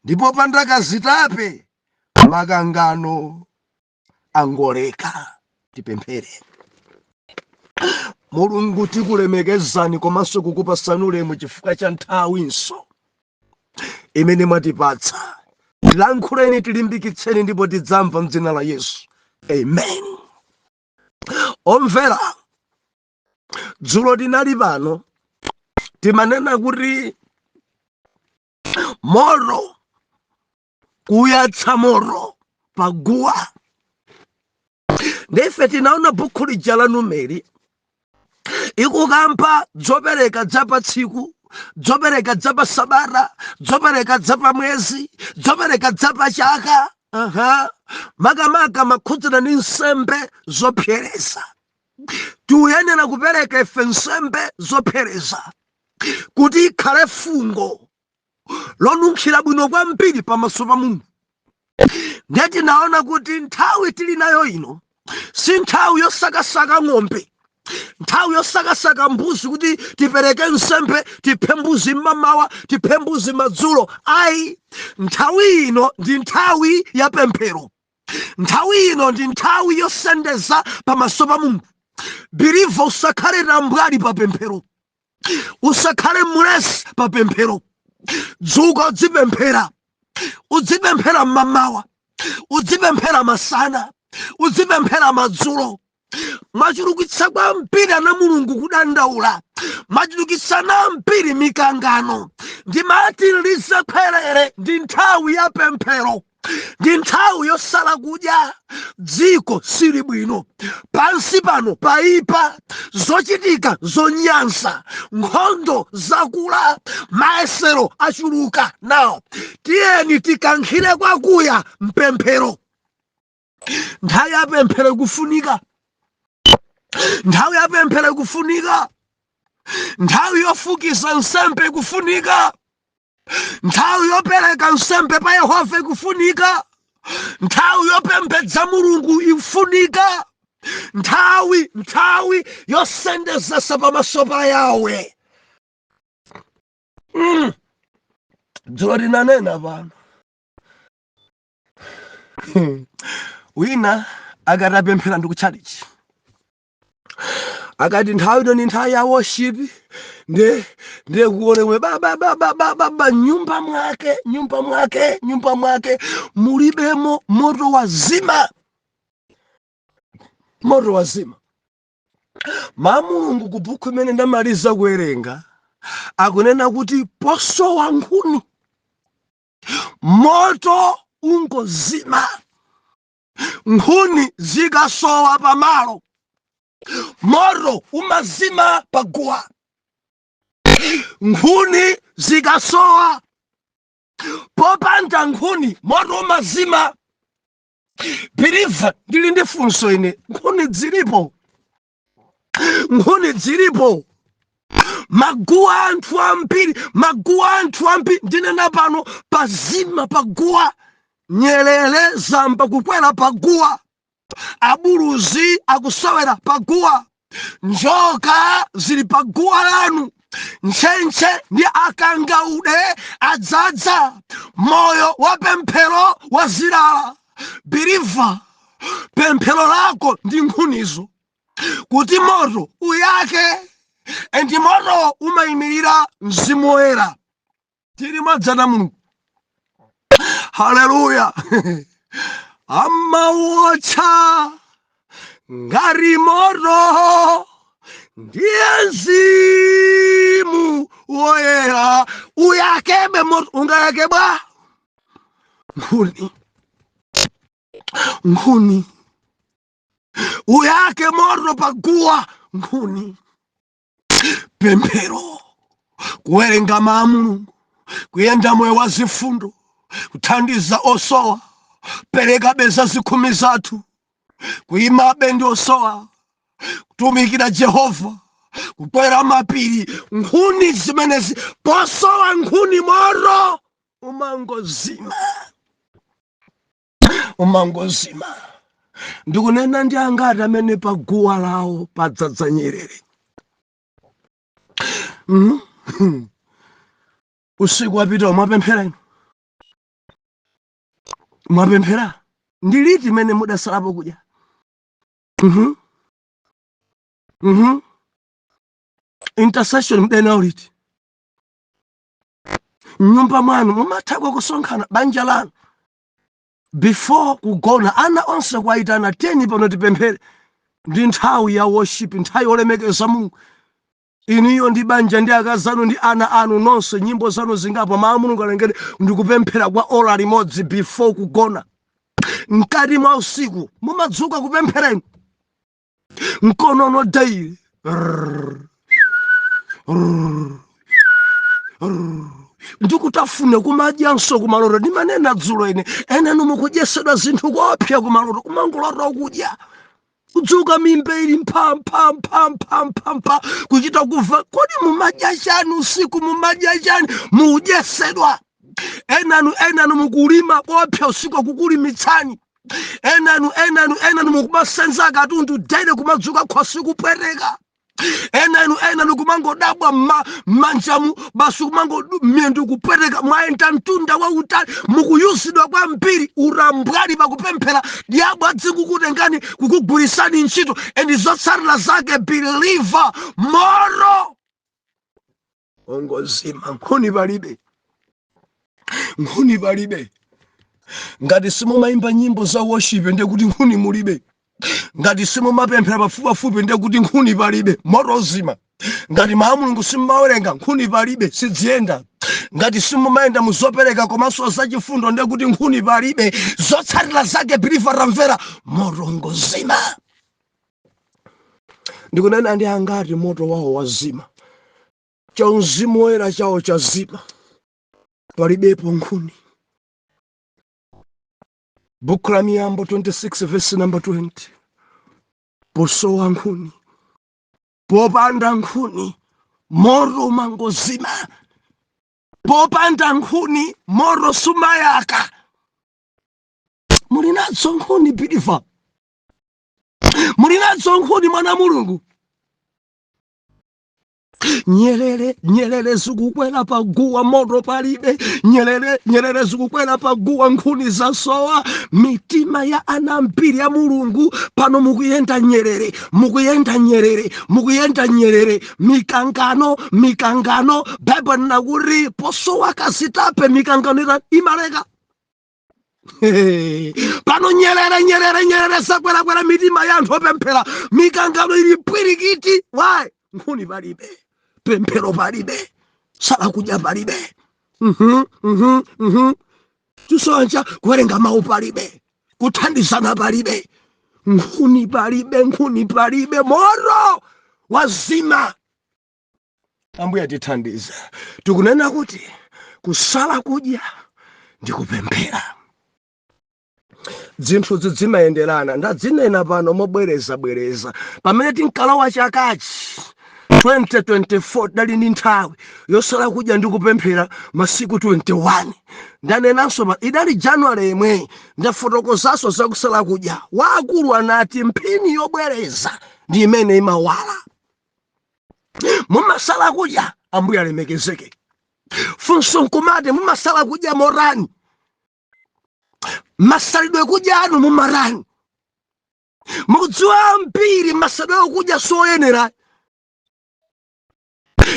ndipo popanda kazitape makangano angoleka. Tipemphere. Mulungu, tikulemekezani komanso kukupasani ulemu chifukwa cha nthawinso imene mwatipatsa. Tilankhuleni, tilimbikitseni, ndipo tidzamva mdzina la Yesu, amen. Omvera, dzulo tinali pano, timanena kuti moto, kuyatsa moto paguwa. Ndife tinaona bukhu lija la Numeri ikukamba zopereka za pa tsiku, zopereka za pa sabata, zopereka za pa mwezi, zopereka za pa chaka. Aha. Makamaka makhudzana ndi nsembe zopsereza. Tiuyenera kupereka ife nsembe zopsereza kuti ikhale fungo lonunkhira bwino kwambiri pamaso pa Mulungu. Ndiye tinaona kuti nthawi tili nayo ino si nthawi yosakasaka ng'ombe, nthawi yosakasaka mbuzi kuti tipereke nsembe, tiphe mbuzi mmamawa, tiphe mbuzi madzulo. Ayi, nthawi ino ndi nthawi ya pemphero, nthawi ino ndi nthawi yosendeza pamaso pa Mulungu. Believer, usakhale tambwali pa pemphero, usakhale mlesi pa pemphero. Dzuka, udzipemphera, udzipemphera mmamawa, udzipemphera masana, udzipemphera madzulo. Mwachulukitsa kwambiri ana Mulungu kudandaula, mwachulukitsana mbiri mikangano. Ndimati lizakhwerere ndi nthawi ya pemphero, ndi nthawi yosala kudya. Dziko sili bwino pansi pano, paipa, zochitika zonyansa, nkhondo zakula, mayesero achuluka. Nawo tiyeni tikankhire kwakuya mpemphero. Nthawi ya pemphero ikufunika, nthawi ya pemphero ikufunika, nthawi yofukiza nsembe ikufunika, nthawi yopereka nsembe pa Yehova ikufunika, nthawi yopembedza Mulungu ikufunika, nthawi yosendezesa pamaso pa Yawe. Dzulo tinanena pano, wina akatapemphera ndi kutchalichi, akati nthawi ino ni nthawi ya worship, ndiye kuonewe baba baba baba ba nyumba mwake, nyumba mwake, nyumba mwake mulibemo, moto wazima, moto wazima. Ma Mulungu ku buku imene ndamaliza kuwerenga akunena kuti posowa nkhuni moto ungozima. Moto ungozima. Nkhuni zikasowa pamalo, moto umazima paguwa. Nkhuni zikasowa, popanda nkhuni moto umazima. Believer, ndili ndi funso ine. Nkhuni zilipo? Nkhuni zilipo? Maguwa anthu ambiri, maguwa anthu ambiri, ndinena pano pazima paguwa. Nyerere zamba kukwera paguwa, abuluzi akusewera paguwa, njoka zili paguwa lanu, ntchentche ndi akangaude adzadza. Moyo wa pemphero wazilala. Believer, pemphero lako ndi nkhunizo kuti moto uyake, and moto umayimirira Mzimu Woyera. Tili mwadzana Mulungu. Haleluya! Amawotcha ngati moto ndiye Mzimu Woyera. Uyakebe moto, ungayake bwa? Nkhuni, nkhuni. Uyake moto paguwa, nkhuni. Pemphero, kuwerenga mawu a Mulungu, kuyenda moyo wa zifundo, kuthandiza osowa, perekabe za zikhumi zathu, kuyimabe ndi osowa, kutumikira Jehova, kukwera mapiri, nkhuni zimenezi. Posowa nkhuni moto umangozima, umangozima. Ndikunena ndi angati amene paguwa lawo padzadza nyerere? Usiku wapita mwapemphera inu? Mwapemphera? Ndi liti imene mudasalapo kudya? Intercession mudayenawo liti? Mnyumba mwanu mumathako kusonkhana banja lanu before kugona, ana onse kuwayitana, "Teni pano tipemphere"? Ndi nthawi ya worship, nthawi yolemekeza Mulungu. Iniyo ndi banja, ndi akazanu ndi ana anu nonse, nyimbo zanu zingapo, mawu a Mulungu alengere, ndikupemphera kwa ola limodzi before kugona. Mkati mwa usiku mumadzuka kupemphera inu? Mkonono daily ndikutafuna kumadyanso kumaloto. Ndimanena dzulo ine, enanu mukudyesedwa zinthu kopya kumaloto, kumangolota kudya, kudzuka mimba ili mpha mpha mpha mpha mpha mpha, kuchita kuva. Kodi mumadya chani usiku? Mumadya chani? Mukudyesedwa enanu. Enanu mukulima kopya usiku, akukulimitsani enanu. Enanu, enanu mukumasenza katundu daily, kumadzuka khosi kupwereka. Enanu, enanu kumangodabwa m'manjamu basi, kumango miyendo kupwereka, mwayenda mtunda wautali, mukuyuzidwa kwambiri. Urambwali pakupemphera, diabo adzikukutengani kukugwirisani ntchito, and zotsatira zake, believer, moto ongozima. Nkhuni palibe, nkhuni palibe. Ngati simumayimba nyimbo za worship, ndiye kuti nkhuni mulibe. Ngati simumapemphera pafupipafupi, ndiye kuti nkhuni palibe, moto uzima. Ngati mawu a Mulungu simumawerenga, nkhuni palibe, sidziyenda. Ngati simumayenda muzopereka komanso zachifundo, ndiye kuti nkhuni palibe. Zotsatira zake, believer, tamvera, moto ngozima. Ndikunena ndi angati moto wawo wazima, cha Mzimu Woyera chawo chazima, palibepo nkhuni? Buku la Miyambo 26 verse number 20. Posowa nkhuni, popanda nkhuni moto umangozima. Popanda nkhuni moto sumayaka. Muli nazo nkhuni, believer? Muli nazo nkhuni, mwana Mulungu? Nyerere, nyerere zikukwera paguwa, moto palibe. Nyerere, nyerere zikukwera paguwa, nkhuni zasowa. Mitima ya ana ambiri ya Mulungu pano mukuyenda nyerere, mukuyenda nyerere, mukuyenda nyerere. Mikangano, mikangano. Baibulo linakuti posowa kazitape mikangano imaleka. Pano nyerere, nyerere, nyerere zakwerakwera mitima ya anthu opemphera. Mikangano ili pwirikiti. Why? Nkhuni palibe, pemphero palibe, sala kudya palibe. Tisowa kuwerenga mawu palibe, kuthandizana palibe, nkhuni palibe, nkhuni palibe, moto wazima. Ambuye atithandize. Tikunena kuti kusala kudya ndi kupemphera, zinthu zimayenderana. Ndadzinena pano mobwerezabwereza, pamene tinkalowa chakachi 2024, dali ndi nthawi yosala kudya ndi kupemphera masiku 21. Ndanenanso idali January yemwe ndafotokozanso zakusala kudya. Waakulu anati mphini yobwereza ndi imene imawala. Mumasala kudya? Ambuye alemekezeke. Funso nkumati, mumasala kudya morani? Masalidwe kudya anu mumarani? Mukudziwa ambiri masalidwe okudya soyenera.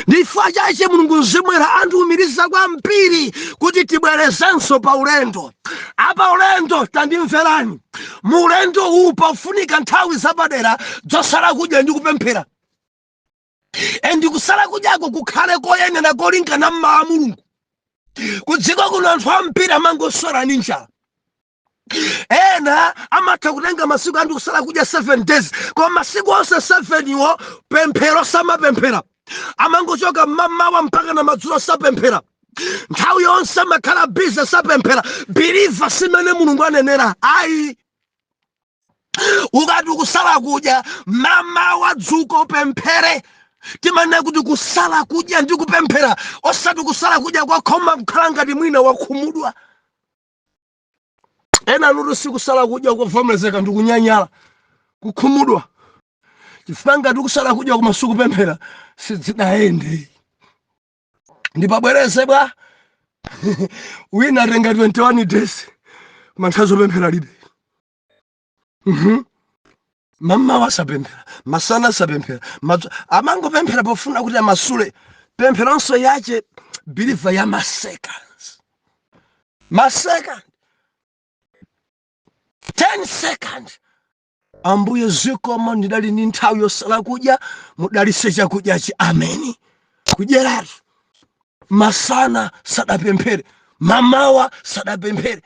Ndichifukwa chache Mulungu mzimwera andiumiriza kwambiri kuti tibwerezenso pa ulendo. Apa ulendo, tandimverani, mu ulendo uwu pafunika nthawi zapadera zosala kudya ndi kupemphera, and kusala kudyako kukhale koyenera, kolingana mmawa Mulungu. Kudziko kuno anthu ambiri amangoswera ndi njala. Ena amatha kutenga masiku anthu kusala kudya 7 days, koma masiku onse 7 iwo pemphero samapemphera. Amangochoka mmamawa mpaka na madzulo sapemphera, nthawi yonse amakhala busy, sapemphera. Believer, simene Mulungu anenera ayi. Ukati kusala kudya, mamawa dzuka upemphere. Timanena kuti kusala kudya ndi kupemphera, osati kusala kudya kwakhoma kukhala ngati mwina wakhumudwa. Ena anuti sikusala kudya kuvomerezeka, ndi kunyanyala, kukhumudwa, chifukwa ngati kusala kudya koma sikupemphera, sidzidayende. Ndipabwereze bwa, wina atenga 21 days koma nthawi zopemphera libe. Mamawa sapemphera, masana sapemphera, amangopemphera pofuna kuti amasule. Pempheronso yache, believer, ya maseconds, masecond, 10 second: "Ambuye, zikomo, ndidali ndi nthawi yosala kudya, mudalise chakudyachi, ameni." Kudyeratu masana sadapemphere, mamawa sadapemphere.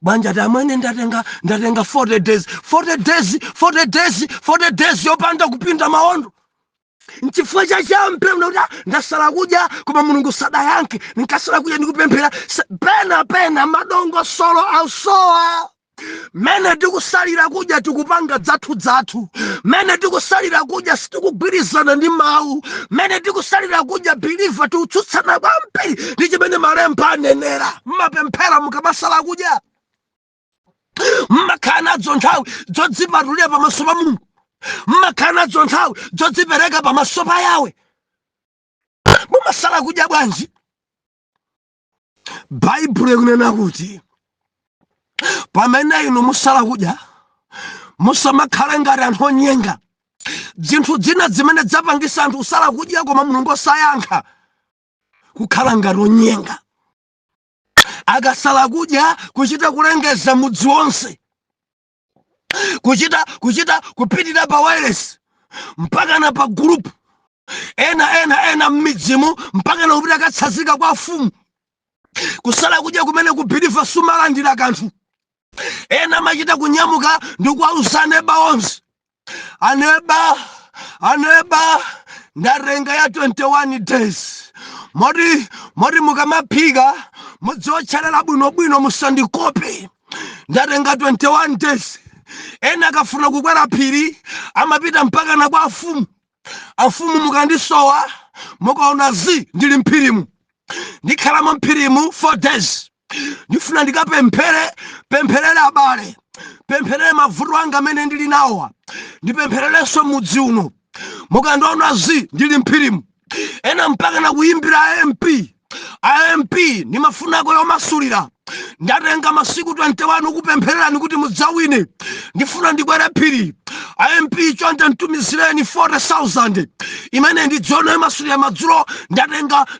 Bwanja tamwene ndatenga 40 days, 40 days, 40 days, 40 days yopanda kupinda maondo. Nchifukwa chachampe kuti ndasala kudya koma Mulungu sadayankhe. Nkasala kudya ndikupemphera. Pena pena madongo solo ausowa. Mene tikusalira kudya, tikupanga dzathu dzathu. Mene tikusalira kudya, sitikugwirizana ndi mawu. Mene tikusalira kudya, believer, tikutsutsana kwambiri ndi chimene malemba anenera. Mmapemphera mukamasala kudya? Mmakhala nadzo nthawi zodzipatulira pamaso pa Mulungu? Mmakhala nadzo nthawi zodzipereka pamaso pa Yawe? Mumasala kudya bwanji? Baibulo ikunena kuti pamene inu musala kudya, musamakhale ngati anthu onyenga. Zinthu zina zimene zapangisa anthu kusala kudya koma Mulungu osayankha, kukhala ngati onyenga. Akasala kudya, kuchita kulengeza mudzi wonse, kuchita kupitirira pa wireless, mpaka na pa group, ena ena ena m'midzimu, mpaka na kupita katsanzika kwa afumu. Kusala kudya kumene ku, believer, sumalandira kanthu. Ena amachita kunyamuka ndi kuwauza aneba onse: "Aneba, aneba, ndatenga ya 21 days, moti mukamaphika mudziotcherera bwinobwino, musandikope, ndatenga 21 days." Ena akafuna kukwera phiri, amapita mpaka na kwa afumu: "Afumu, mukandisowa, mukaona zi, ndili mphirimu, ndikhalamo mphirimu 4 days, ndifuna ndikapemphere, pempherere abale, pempherere mavuto anga amene ndili nawowa, ndipemphererenso mudzi uno. Mukandiona zi, ndili mphirimu." Ena mpaka na kuyimbira MP: "AMP, ndimafunako yomasulira, ndatenga masiku 21 kupemphererani kuti mudzawine, ndifuna ndikwere phiri. AMP, chonde mtumizireni 40,000 imene ndidziona yomasulira madzulo.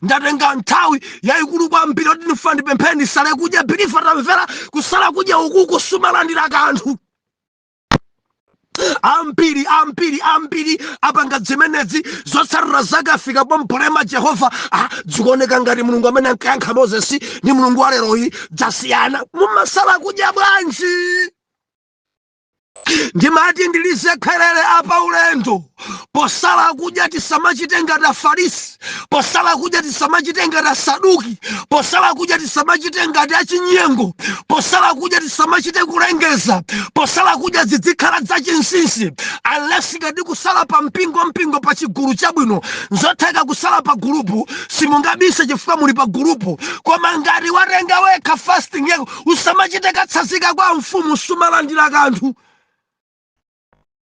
Ndatenga nthawi yayikulu kwambiri kuti ndifuna ndipemphere, ndisale kudya." Believer, tamvera, kusala kudya ukuku sumalandira kanthu. Ambiri, ambiri, ambiri apanga zimenezi. Zotsatira zake afika pomplema Jehova. Ah, zikuoneka ngati Mulungu amene ankayankha Mozesi ndi Mulungu wa leroyi zasiyana. Mumasala kudya bwanji? Ndimati ndilize kherere apa ulendo. Posala kudya tisamachite ngati Afarisi, posala kudya tisamachite ngati Asaduki, posala kudya tisamachite ngati achinyengo, posala kudya tisamachite kulengeza. Posala kudya zizikhala zachinsinsi, unless ngati kusala pa mpingo, mpingo pa chigulu chabwino, nzotheka kusala pa gulupu, simungabise chifukwa muli pa gulupu. Koma ngati watenga wekha fasting yako, usamachite katsazika kwa mfumu, sumalandira kanthu.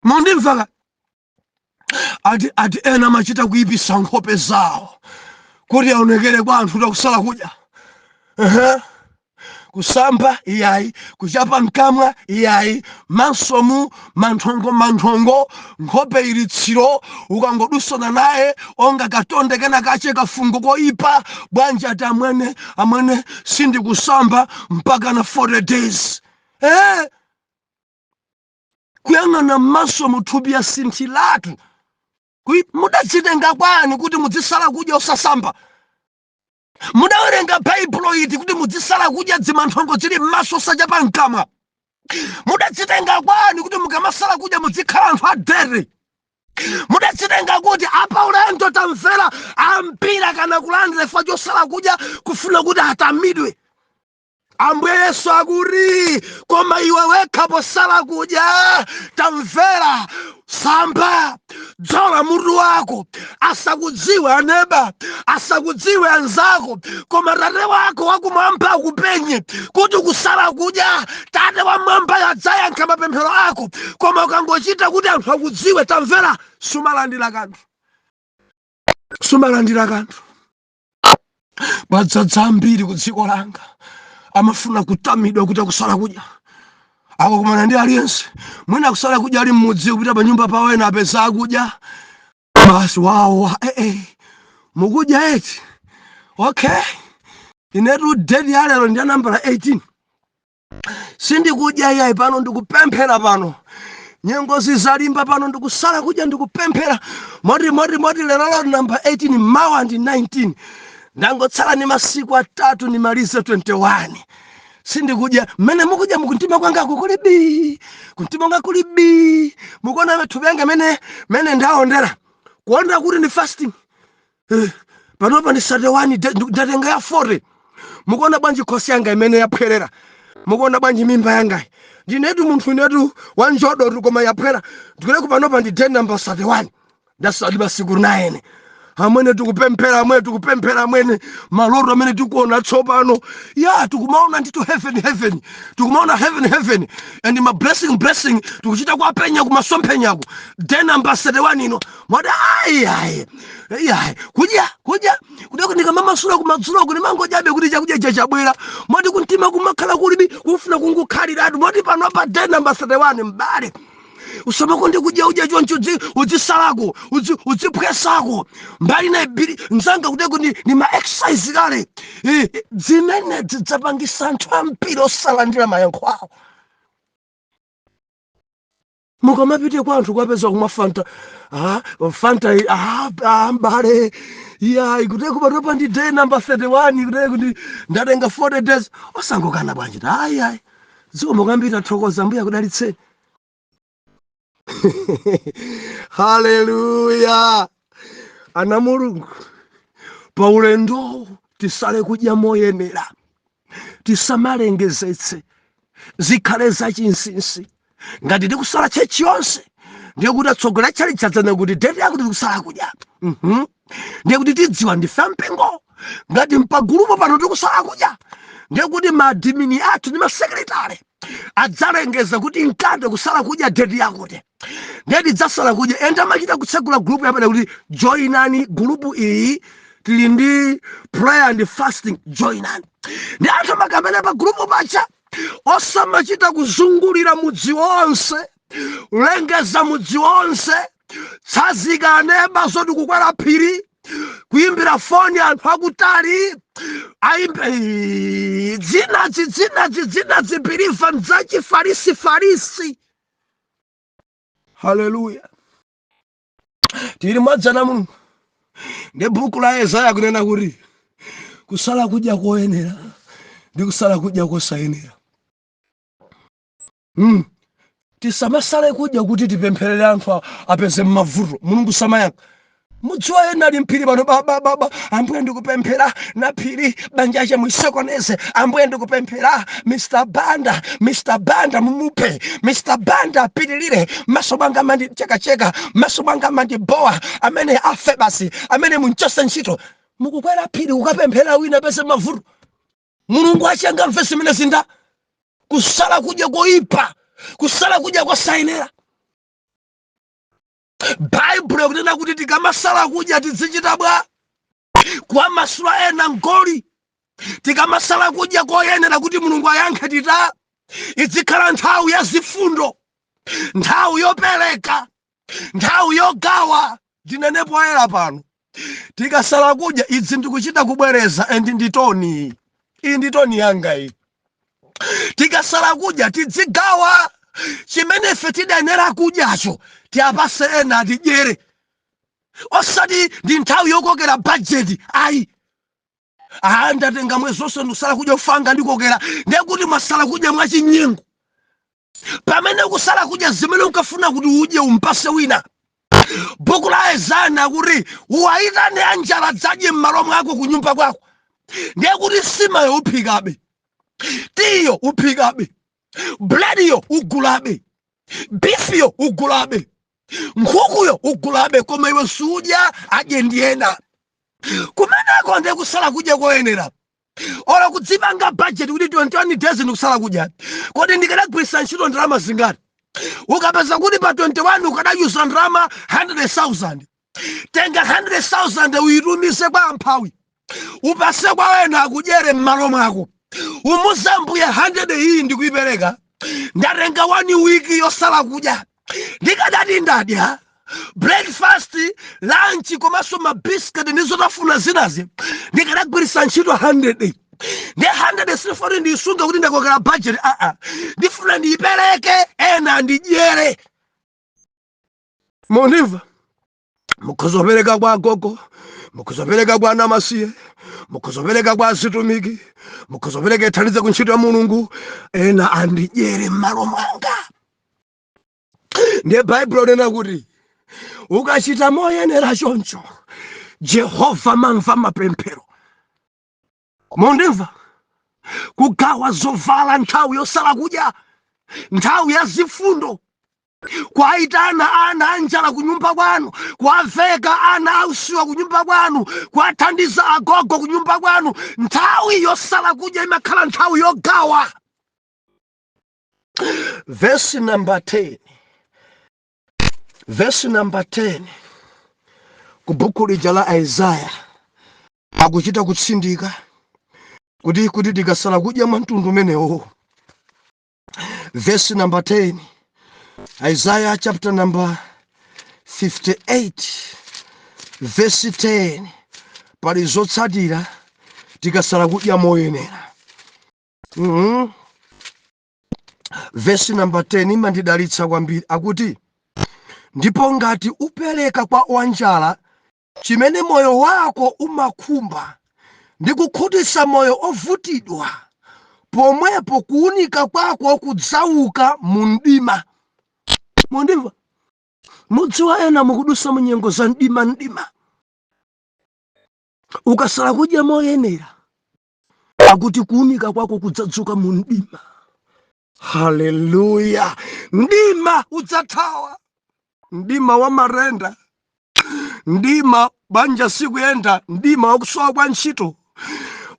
Mundimva? Ati ena amachita kuyipisa nkhope zawo kuti aonekere kwa anthu kuti akusala kudya. Ehe. Kusamba iyayi, kuchapa mkamwa iyayi, masomu manthongo manthongo, nkhope ili tsiro, ukangodusana naye onga katonde kena kache kafungo koipa bwanji. Ati amwene, amwene, sindikusamba mpaka na 40 days. Kuyang'ana m'maso muthupi ya sinthilatu. Mudadzitenga kwani kuti mudzisala kudya osasamba? Mudawerenga Baibulo iti kuti mudzisala kudya dzimanthongo zili m'maso, osachapa mkamwa? Mudadzitenga kwani kuti mukamasala kudya muzikhala anthu adere? Mudadzitenga kuti? Apa ulendo tamvera, ambira kana kulandira chifukwa chosala kudya kufuna kuti atamidwe. Ambuye Yesu akuti, koma iwe wekha posala kudya, tamvera, samba, dzola mutu wako, asakudziwe aneba, asakudziwe anzako, koma Tate wako wakumwamba akupenye kuti kusala kudya. Tate wamwamba adzayankha mapemphero ako. Koma ukangochita kuti anthu akudziwe, tamvera, sumalandira kanthu, sumalandira kanthu. Kwadzadza ambiri ku dziko langa amafuna kutamidwa kuti akusala kudya. Akakumana ndi aliyense, mwina akusala kudya ali mmudzi, kupita pa nyumba pawo, ena apeza akudya basi, wawa, eh, eh. Mukudya eti? Okay, inetu date ya lero ndi ya nambala 18, sindikudya iyayi. Pano ndikupemphera, pano nyengo zizalimba, pano ndikusala kudya, ndikupemphera moti moti moti lero namba 18, mawa ndi 19, ndangotsala ni masiku 3 nimalize 21. Sindikudya. Mmene mukudya, mukuntima kwangako kuli bi, kumtima kwanga kuli bi. Mukuona thupi yanga mene mene ndaondera, kuondera kuti ndi fasting. Panopa ndi 31, ndatenga ya 40. Mukuona bwanji khosi yanga imene yaphwerera? Mukuona bwanji mimba yangayi? Ndinetu munthu inetu wanjodotu, koma yaphwera. Ndikuleku panopa ndi day number 31, ndasali masiku 9. Amwene, tikupemphera, amwene, tikupemphera, amwene. Maloto amene tikuona tsopano ya, tikumaona nditu heaven, heaven, tikumaona heaven, heaven and ma blessing, blessing, tikuchita kuapenya kumasomphenyako. Day number 31 ino mwati ayi, ayi, ayi, kudya, kudya kudya, ndikamamasula kumadzulo ndimangodyabe kuti chakudya chachabwera, moti kumtima kumakhala kulibi kufuna kungukhaliratu. Moti pano pa day number 31, mbale, usamakonde kudya udya choncho, udzisalako, udziphwesako mbali na ibiri mzanga kuteko ni ma exercise kale. Zimene zidzapangisa anthu ambiri osalandira mayankho awo. Mukamapite kwa anthu kwapeza kumwa Fanta, ah, Fanta, ah, ah, mbale, iya ikuteko panopa ndi day number 31, kuteko ndi ndatenga 40 days. Osangokana bwanji? Ayi, ayi, zikomo kwambiri, tathokoza, Mbuya akudalitseni. Haleluya! Ana Mulungu, pa ulendo tisale kudya moyenera, tisamalengezetse, zikhale zachinsinsi. Ngati tikusala church yonse, ndiye kuti atsogoleri atchalichadzana kuti date yakuti tikusala kudya. Ndiye kuti tidziwa ndife mpingo. Ngati mpagulupo pano tikusala kudya, ndiye kuti ma admin athu ndi masekretary adzalengeza kuti mkate kusala kudya date yakuti, ndiye tidzasala kudya. Ende amachita kutsegula gulupu yapena kuti joinani gulupu iyi, tili ndi prayer and fasting, joinani. Ndi anthu amakamene pa gulupu pacha, osamachita kuzungulira mudzi wonse, lengeza mudzi wonse, tsazika aneba zoti kukwera phiri, kuyimbira foni anthu akutali, ayimbe dzinazi, dzinazi, dzinazi, believer, nzachifarisi farisi. Haleluya! Tili mwadzana Mulungu ndi buku la Yesaya kunena kuti kusala kudya koyenera ndi kusala kudya kosayenera. Tisamasale kudya kuti tipempherere anthu apeze mavuto. Mulungu samayankha. Mudziwa ena ali mphiri pano, ba, ba, ba, ba. Ambuye, ndikupemphera na phiri banja che muisokoneze. Ambuye, ndikupemphera Mr Banda, Mr Banda mumuphe, Mr Banda apitilire, maso mwanga mandichekacheka, maso mwanga mandibowa, amene afe basi, amene munchose ntchito. Mukukwera phiri kukapemphera wina apeze mavuto. Mulungu achangamve zimene zinda kusala kudya koyipa, kusala kudya kosayenera. Baibulo kunena kuti tikamasala kudya tizichita bwa kuwamasula ena mgoli. Tikamasala kudya koyenera kuti Mulungu ayankhe, tita izikhala nthawi ya zifundo, nthawi yopereka, nthawi yogawa. Ndinenepo ayera pano, tikasala kudya idzi ndikuchita kubwereza, and ndi tone iyi, ndi tone yanga iyi. Tikasala kudya tidzigawa chimene ife tidayenera kudyacho, tiapase ena atidyere, osati ndi nthawi yokokera bajeti ayi. Aha, ndatenga mwezi wonse ndikusala kudya, ufanga ndikokera. Ndiye kuti mwasala kudya mwachinyengo. Pamene kusala kudya, zimene ukafuna kuti udye umpase wina. Buku la Yesaya kuti uwayitane anjala dzadye m'malo mwako kunyumba kwako. Ndiye kuti simayo uphikabe, tiyo uphikabe, blediyo ugulabe, bifiyo ugulabe, nkhukuyo ugulabe, koma iwe sudya, adye ndi ena. Kumeneko ndiye kusala kudya koyenera. Olo kudzipanga budget kuti 21 days ndikusala kudya, kodi ndikanagwiritsa ntchito ndalama zingati? Ukapeza kuti pa 21 ukadayuza ndalama 100,000, tenga 100,000 uyitumise kwa amphawi, upase kwa ena akudyere m'malo mwako. Umuze Mbuye, 100 iyi ndikuipereka, ndatenga 1 week yosala kudya, ndikadati ndadya breakfast, lunch komanso mabiscuit ndi zotafuna zinazi, ndikanagwiritsa ntchito 100. Ndi 100 sifoti ndiyisunge kuti ndakokera budget, aa, ndifuna ndiyipereke ena ndidyere. Mundimva? Mukhozopereka kwa agogo, mukhozopereka kwa anamasiye, mukhozopereka kwa azitumiki, mukhozopereka ithandize ku ntchito ya Mulungu, ena andidyere m'malo mwanga. Ndiye Baibulo linena kuti ukachita moyenera choncho, Jehova mamva mapemphero. Mundimva? Kugawa zovala nthawi yosala kudya, nthawi ya zifundo, kuwayitana ana anjala kunyumba kwanu, kuwaveka ana ausiwa kunyumba kwanu, kuwathandiza agogo kunyumba kwanu. Nthawi yosala kudya imakhala nthawi yogawa. Verse number 10, verse number 10 ku buku lija la Isaya akuchita kutsindika kuti tikasala kudya mwa mtundu umenewo. Verse number 10, Isaiah chapter number 58 verse 10, pali zotsatira tikasala kudya moyenera. Verse number 10 imandidalitsa kwambiri. Akuti, "Ndipo ngati upereka kwa wanjala chimene moyo wako umakhumba, ndi kukhutitsa moyo ovutidwa, pomwepo kuwunika kwako kudzauka mu mdima." Mundimva? Mudziwa ena mukudusa mu nyengo za mdima mdima. Ukasala kudya moyenera, akuti kuwunika kwako kudzadzuka mu mdima. Haleluya! Mdima udzathawa, mdima wa marenda, mdima banja sikuyenda, mdima wakusowa kwa ntchito.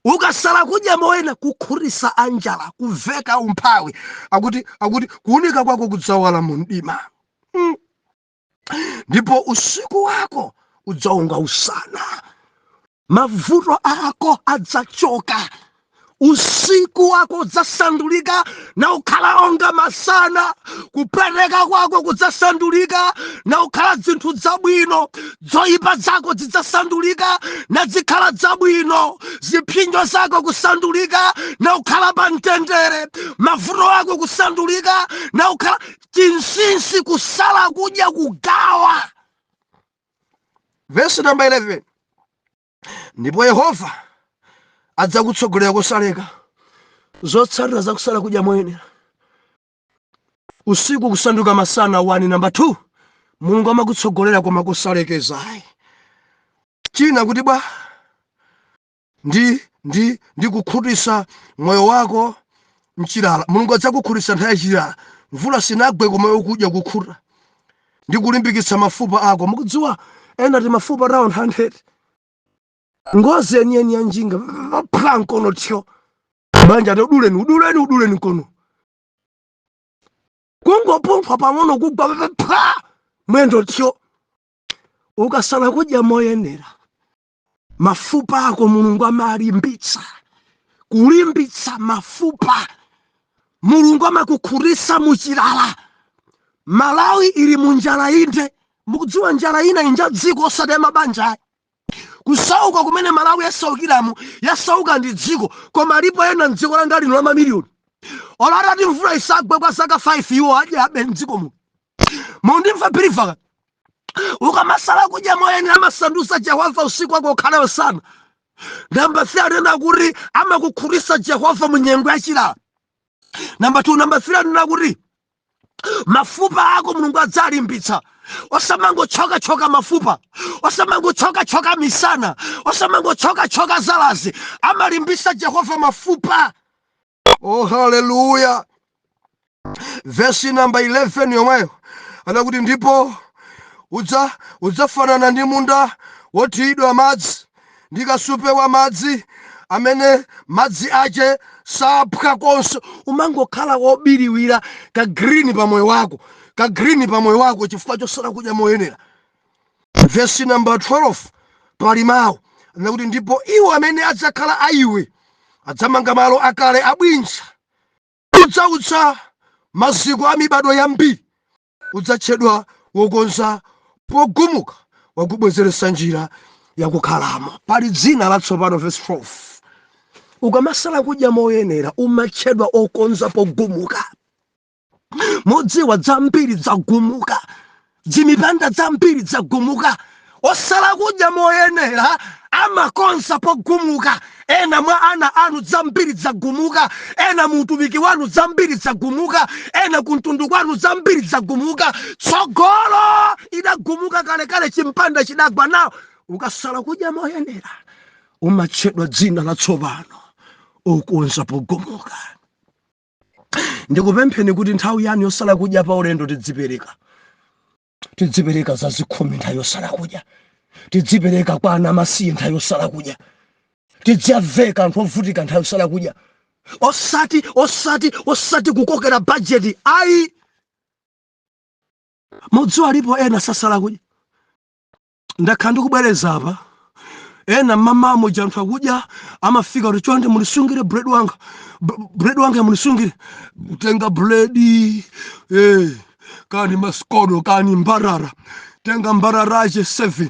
Ukasala kudya moyenera, kukhutitsa anjala, kuveka umphawi, akuti kuwunika kwako kudzawala mu mdima. Ndipo usiku wako udzaonga usana, mavuto ako adzachoka. Usiku wako udzasandulika na ukhala onga masana. Kupereka kwako kudzasandulika na ukhala zinthu zabwino. Zoyipa zako zidzasandulika na zikhala zabwino. Zipsinjo zako kusandulika na ukhala pa mtendere. Mavuto ako kusandulika na ukhala chinsinsi. Kusala kudya kugawa. Verse number 11: ndipo Yehova adzakutsogolera kosaleka. Zotsatira zakusala kudya moyenera: usiku kusanduka masana, 1. Number 2, Mulungu amakutsogolera koma kosalekezayi. China kuti bwa ndi kukhutisa moyo wako mchilala. Mulungu adzakukhutisa nthawi yachilala, mvula sinagwe koma ukudya kukhuta ndi kulimbikitsa mafupa ako. Mukudziwa ena ti mafupa round 100, ngozi yeniyeni ya njinga, pha, mkono thyo. Banja ati uduleni, uduleni, uduleni mkono. Kungopunthwa pang'ono, kugwa, pha, mwendo thyo. Ukasala kudya moyenera, mafupa ako Mulungu amalimbitsa, kulimbitsa mafupa. Mulungu amakukhutitsa muchilala. Malawi ili munjala inde. Mukudziwa njala ina inja dziko, osati ya mabanja ayi. Kusauka kumene Malawi yasaukiramo, yasauka ndi dziko, koma alipo ena mdziko langa lino la mamiliyoni, olatati mvula isagwe kwa zaka 5, iwo adye abe mdziko muno. Mundimva believer? Ukamasala kudya moyenera, amasandutsa Jehova usiku wako ukhale usana. Number 3, anena kuti amakukhutitsa Jehova mu nyengo yachilala, number 2. Number 3, anena kuti mafupa ako Mulungu adzalimbitsa. Osamangochokachoka mafupa, osamangochokachoka misana, osamangochokachoka zalazi. Amalimbitsa Jehova mafupa. Oh, haleluya! Vesi namba 11 yomweyo anakuti, ndipo udzafanana ndi munda wothiyidwa madzi, ndi kasupe wa madzi amene madzi ache saphwa konse. Umangokhala wobiriwira, ka green pa moyo wako, ka green pa moyo wako, chifukwa chosala kudya moyenera. Vesi namba 12 pali mawu anakuti, ndipo iwo amene adzakhala a iwe adzamanga malo akale abwinja. Udzautsa maziko a mibado yambiri. Udzatchedwa wokonza pogumuka, wakubwezeretsa njira yakukhalamo. Pali dzina latsopano. Verse 12: ukamasala kudya moyenera, umatchedwa okonza pogumuka. Mudziwa zambiri zagumuka, dzimipanda zambiri zagumuka. Osala kudya moyenera amakonza pogumuka. Ena mwa ana anu zambiri zagumuka, ena mu utumiki wanu zambiri zagumuka, ena kumtundu kwanu zambiri zagumuka. Tsogolo idagumuka kalekale, chimpanda chidagwa nawo. Ukasala kudya moyenera, umatchedwa dzina latsopano, okonza pogumuka. Ndikupempheni kuti nthawi yanu yosala kudya pa ulendo tidzipereka, tidzipereka zazikhumi nthawi yosala kudya, tidzipereka kwa ana amasiye nthawi yosala kudya, tidziyaveka anthu ovutika nthawi yosala kudya. Osati kukokera bajeti ayi. Mudziwa alipo ena sasala kudya. Ndakhala ndikubwereza apa, ena mmamamu anthu akudya, amafika kuti, "Chonde mulisungire bread wanga, bread wanga mulisungire." Kutenga buledi, kani masikodo, kani mbarara, tenga mbararache 7,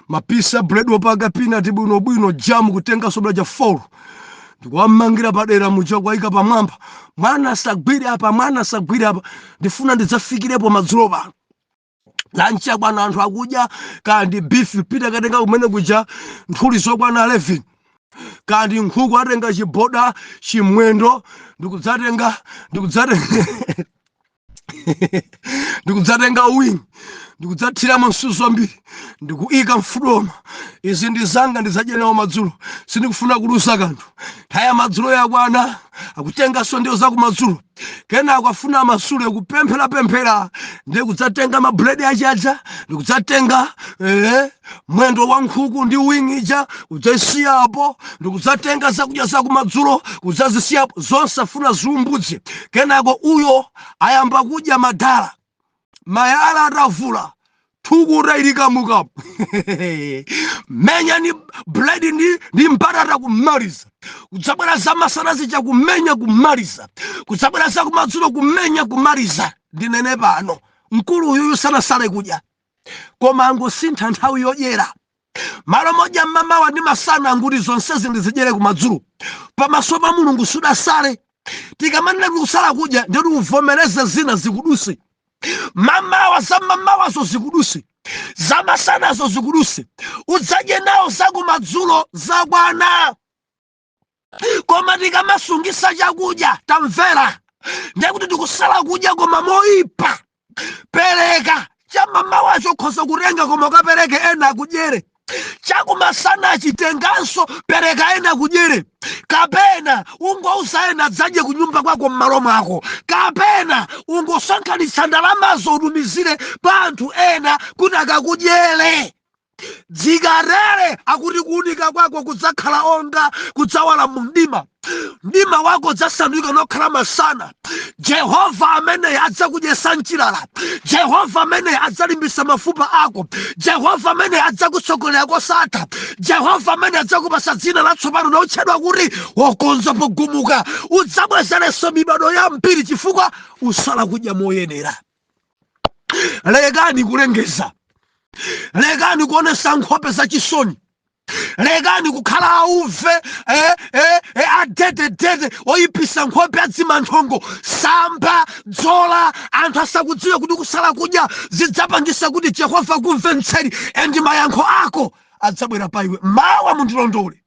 mapisi a bread wopaka peanut bwinobwino, jamu kutenga sobla ja 4, ndikuwamangira padera muja, kuwayika pamwamba. "Mwana asagwire apa, mwana asagwire apa, ndifuna ndidzafikirepo madzulo pano." Lunch bwana, anthu akudya, kandi beef, pita katenga kumene kuja nthuli zokwana 11, kandi nkhuku, atenga chiboda, chimwendo, ndikudzatenga wing, ndikudzathiramo msuzi wambiri, ndikuika mfudoma. "Izi ndi zanga, ndidzadya nawo madzulo, sindikufuna kulusa kanthu." Nthawi ya madzulo yakwana, akutenganso ndiwo zakumadzulo. Kenako afuna amasule, kupempherapemphera, ndiye kudzatenga mabuledi achaja, ndikudzatenga mwendo wa nkhuku ndi wing ija, kudzayisiyapo, ndikudzatenga zakudya zakumadzulo, kudzazisiyapo zonse, afuna ziumbudze. Kenako uyo ayamba kudya madala, mayala atavula. Thukuta ili kamukamu. Menya ni buledi ndi mbatata kumaliza, kudzabwera za masana zija kumenya kumaliza, kudzabwera za kumadzulo kumenya kumaliza. Ndinene pano, mkulu uyuyu sanasale kudya, koma angosintha nthawi yodyera. Malo modya mmamawa ndi masana, anguti zonsezi ndizidyere kumadzulo. Pamaso pa Mulungu sudasale. Tikamanena kuti kusala kudya, ndikuti uvomereze zina zikuduse. Mamawa, za mamawazo zikuduse, zamasanazo zikuduse, udzadye nawo zakumadzulo, zakwana. Koma tikamasungisa chakudya, tamvera, ndekuti tikusala kudya koma moyipa. Pereka chamamawacho, ukhoza kutenga, koma ukapereke ena akudyere. Chakumasana chitenganso, pereka ena akudyere, kapena ungouza ena adzadye kunyumba kwako m'malo mwako, kapena ungosonkhanitsa ndalamazo utumizire pa anthu ena kuti akakudyere. Dzikarere akuti kuunika kwako kudzakhala onga kudzawala mu mdima, mdima wako udzasanduka nokhala masana. Jehova ameneyi adzakudyesa mchilala. Jehova ameneyi adzalimbisa mafupa ako. Jehova ameneyi adzakutsogolera kosatha. Jehova ameneyi adzakupasa dzina latsopano lotchedwa kuti Wokonza Pogumuka. Udzabwezerenso mibado yambiri chifukwa usala kudya moyenera. Lekani kulengeza, lekani kuonesa nkhope zachisoni, lekani kukhala auve, adededede, oyipisa nkhope, adzimanthongo. Samba, dzola, anthu asakudziwe kuti kusala kudya. Zidzapangisa kuti Jehova kumve mtseri and mayankho ako adzabwera pa iwe. Mawa mundilondole.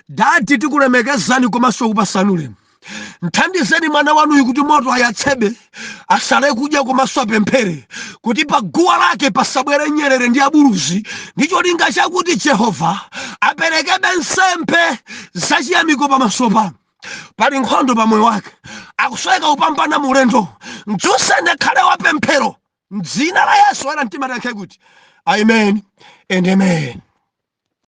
Dadi, tikulemekezani komanso kupasani ulemu. Mthandizeni mwana wanuyu kuti moto ayatsebe, asale kudya komanso apemphere kuti pa guwa lake pasabwere nyerere ndi abuluzi, ndi cholinga chakuti Jehova aperekebe nsembe zachiyamiko pamaso panu. Pali nkhondo pa moyo wake, akusweka kupambana mulendo. Mdzuseni akhale wapemphero mdzina la Yesu. Ana mtima, tiyankhe kuti amen and amen.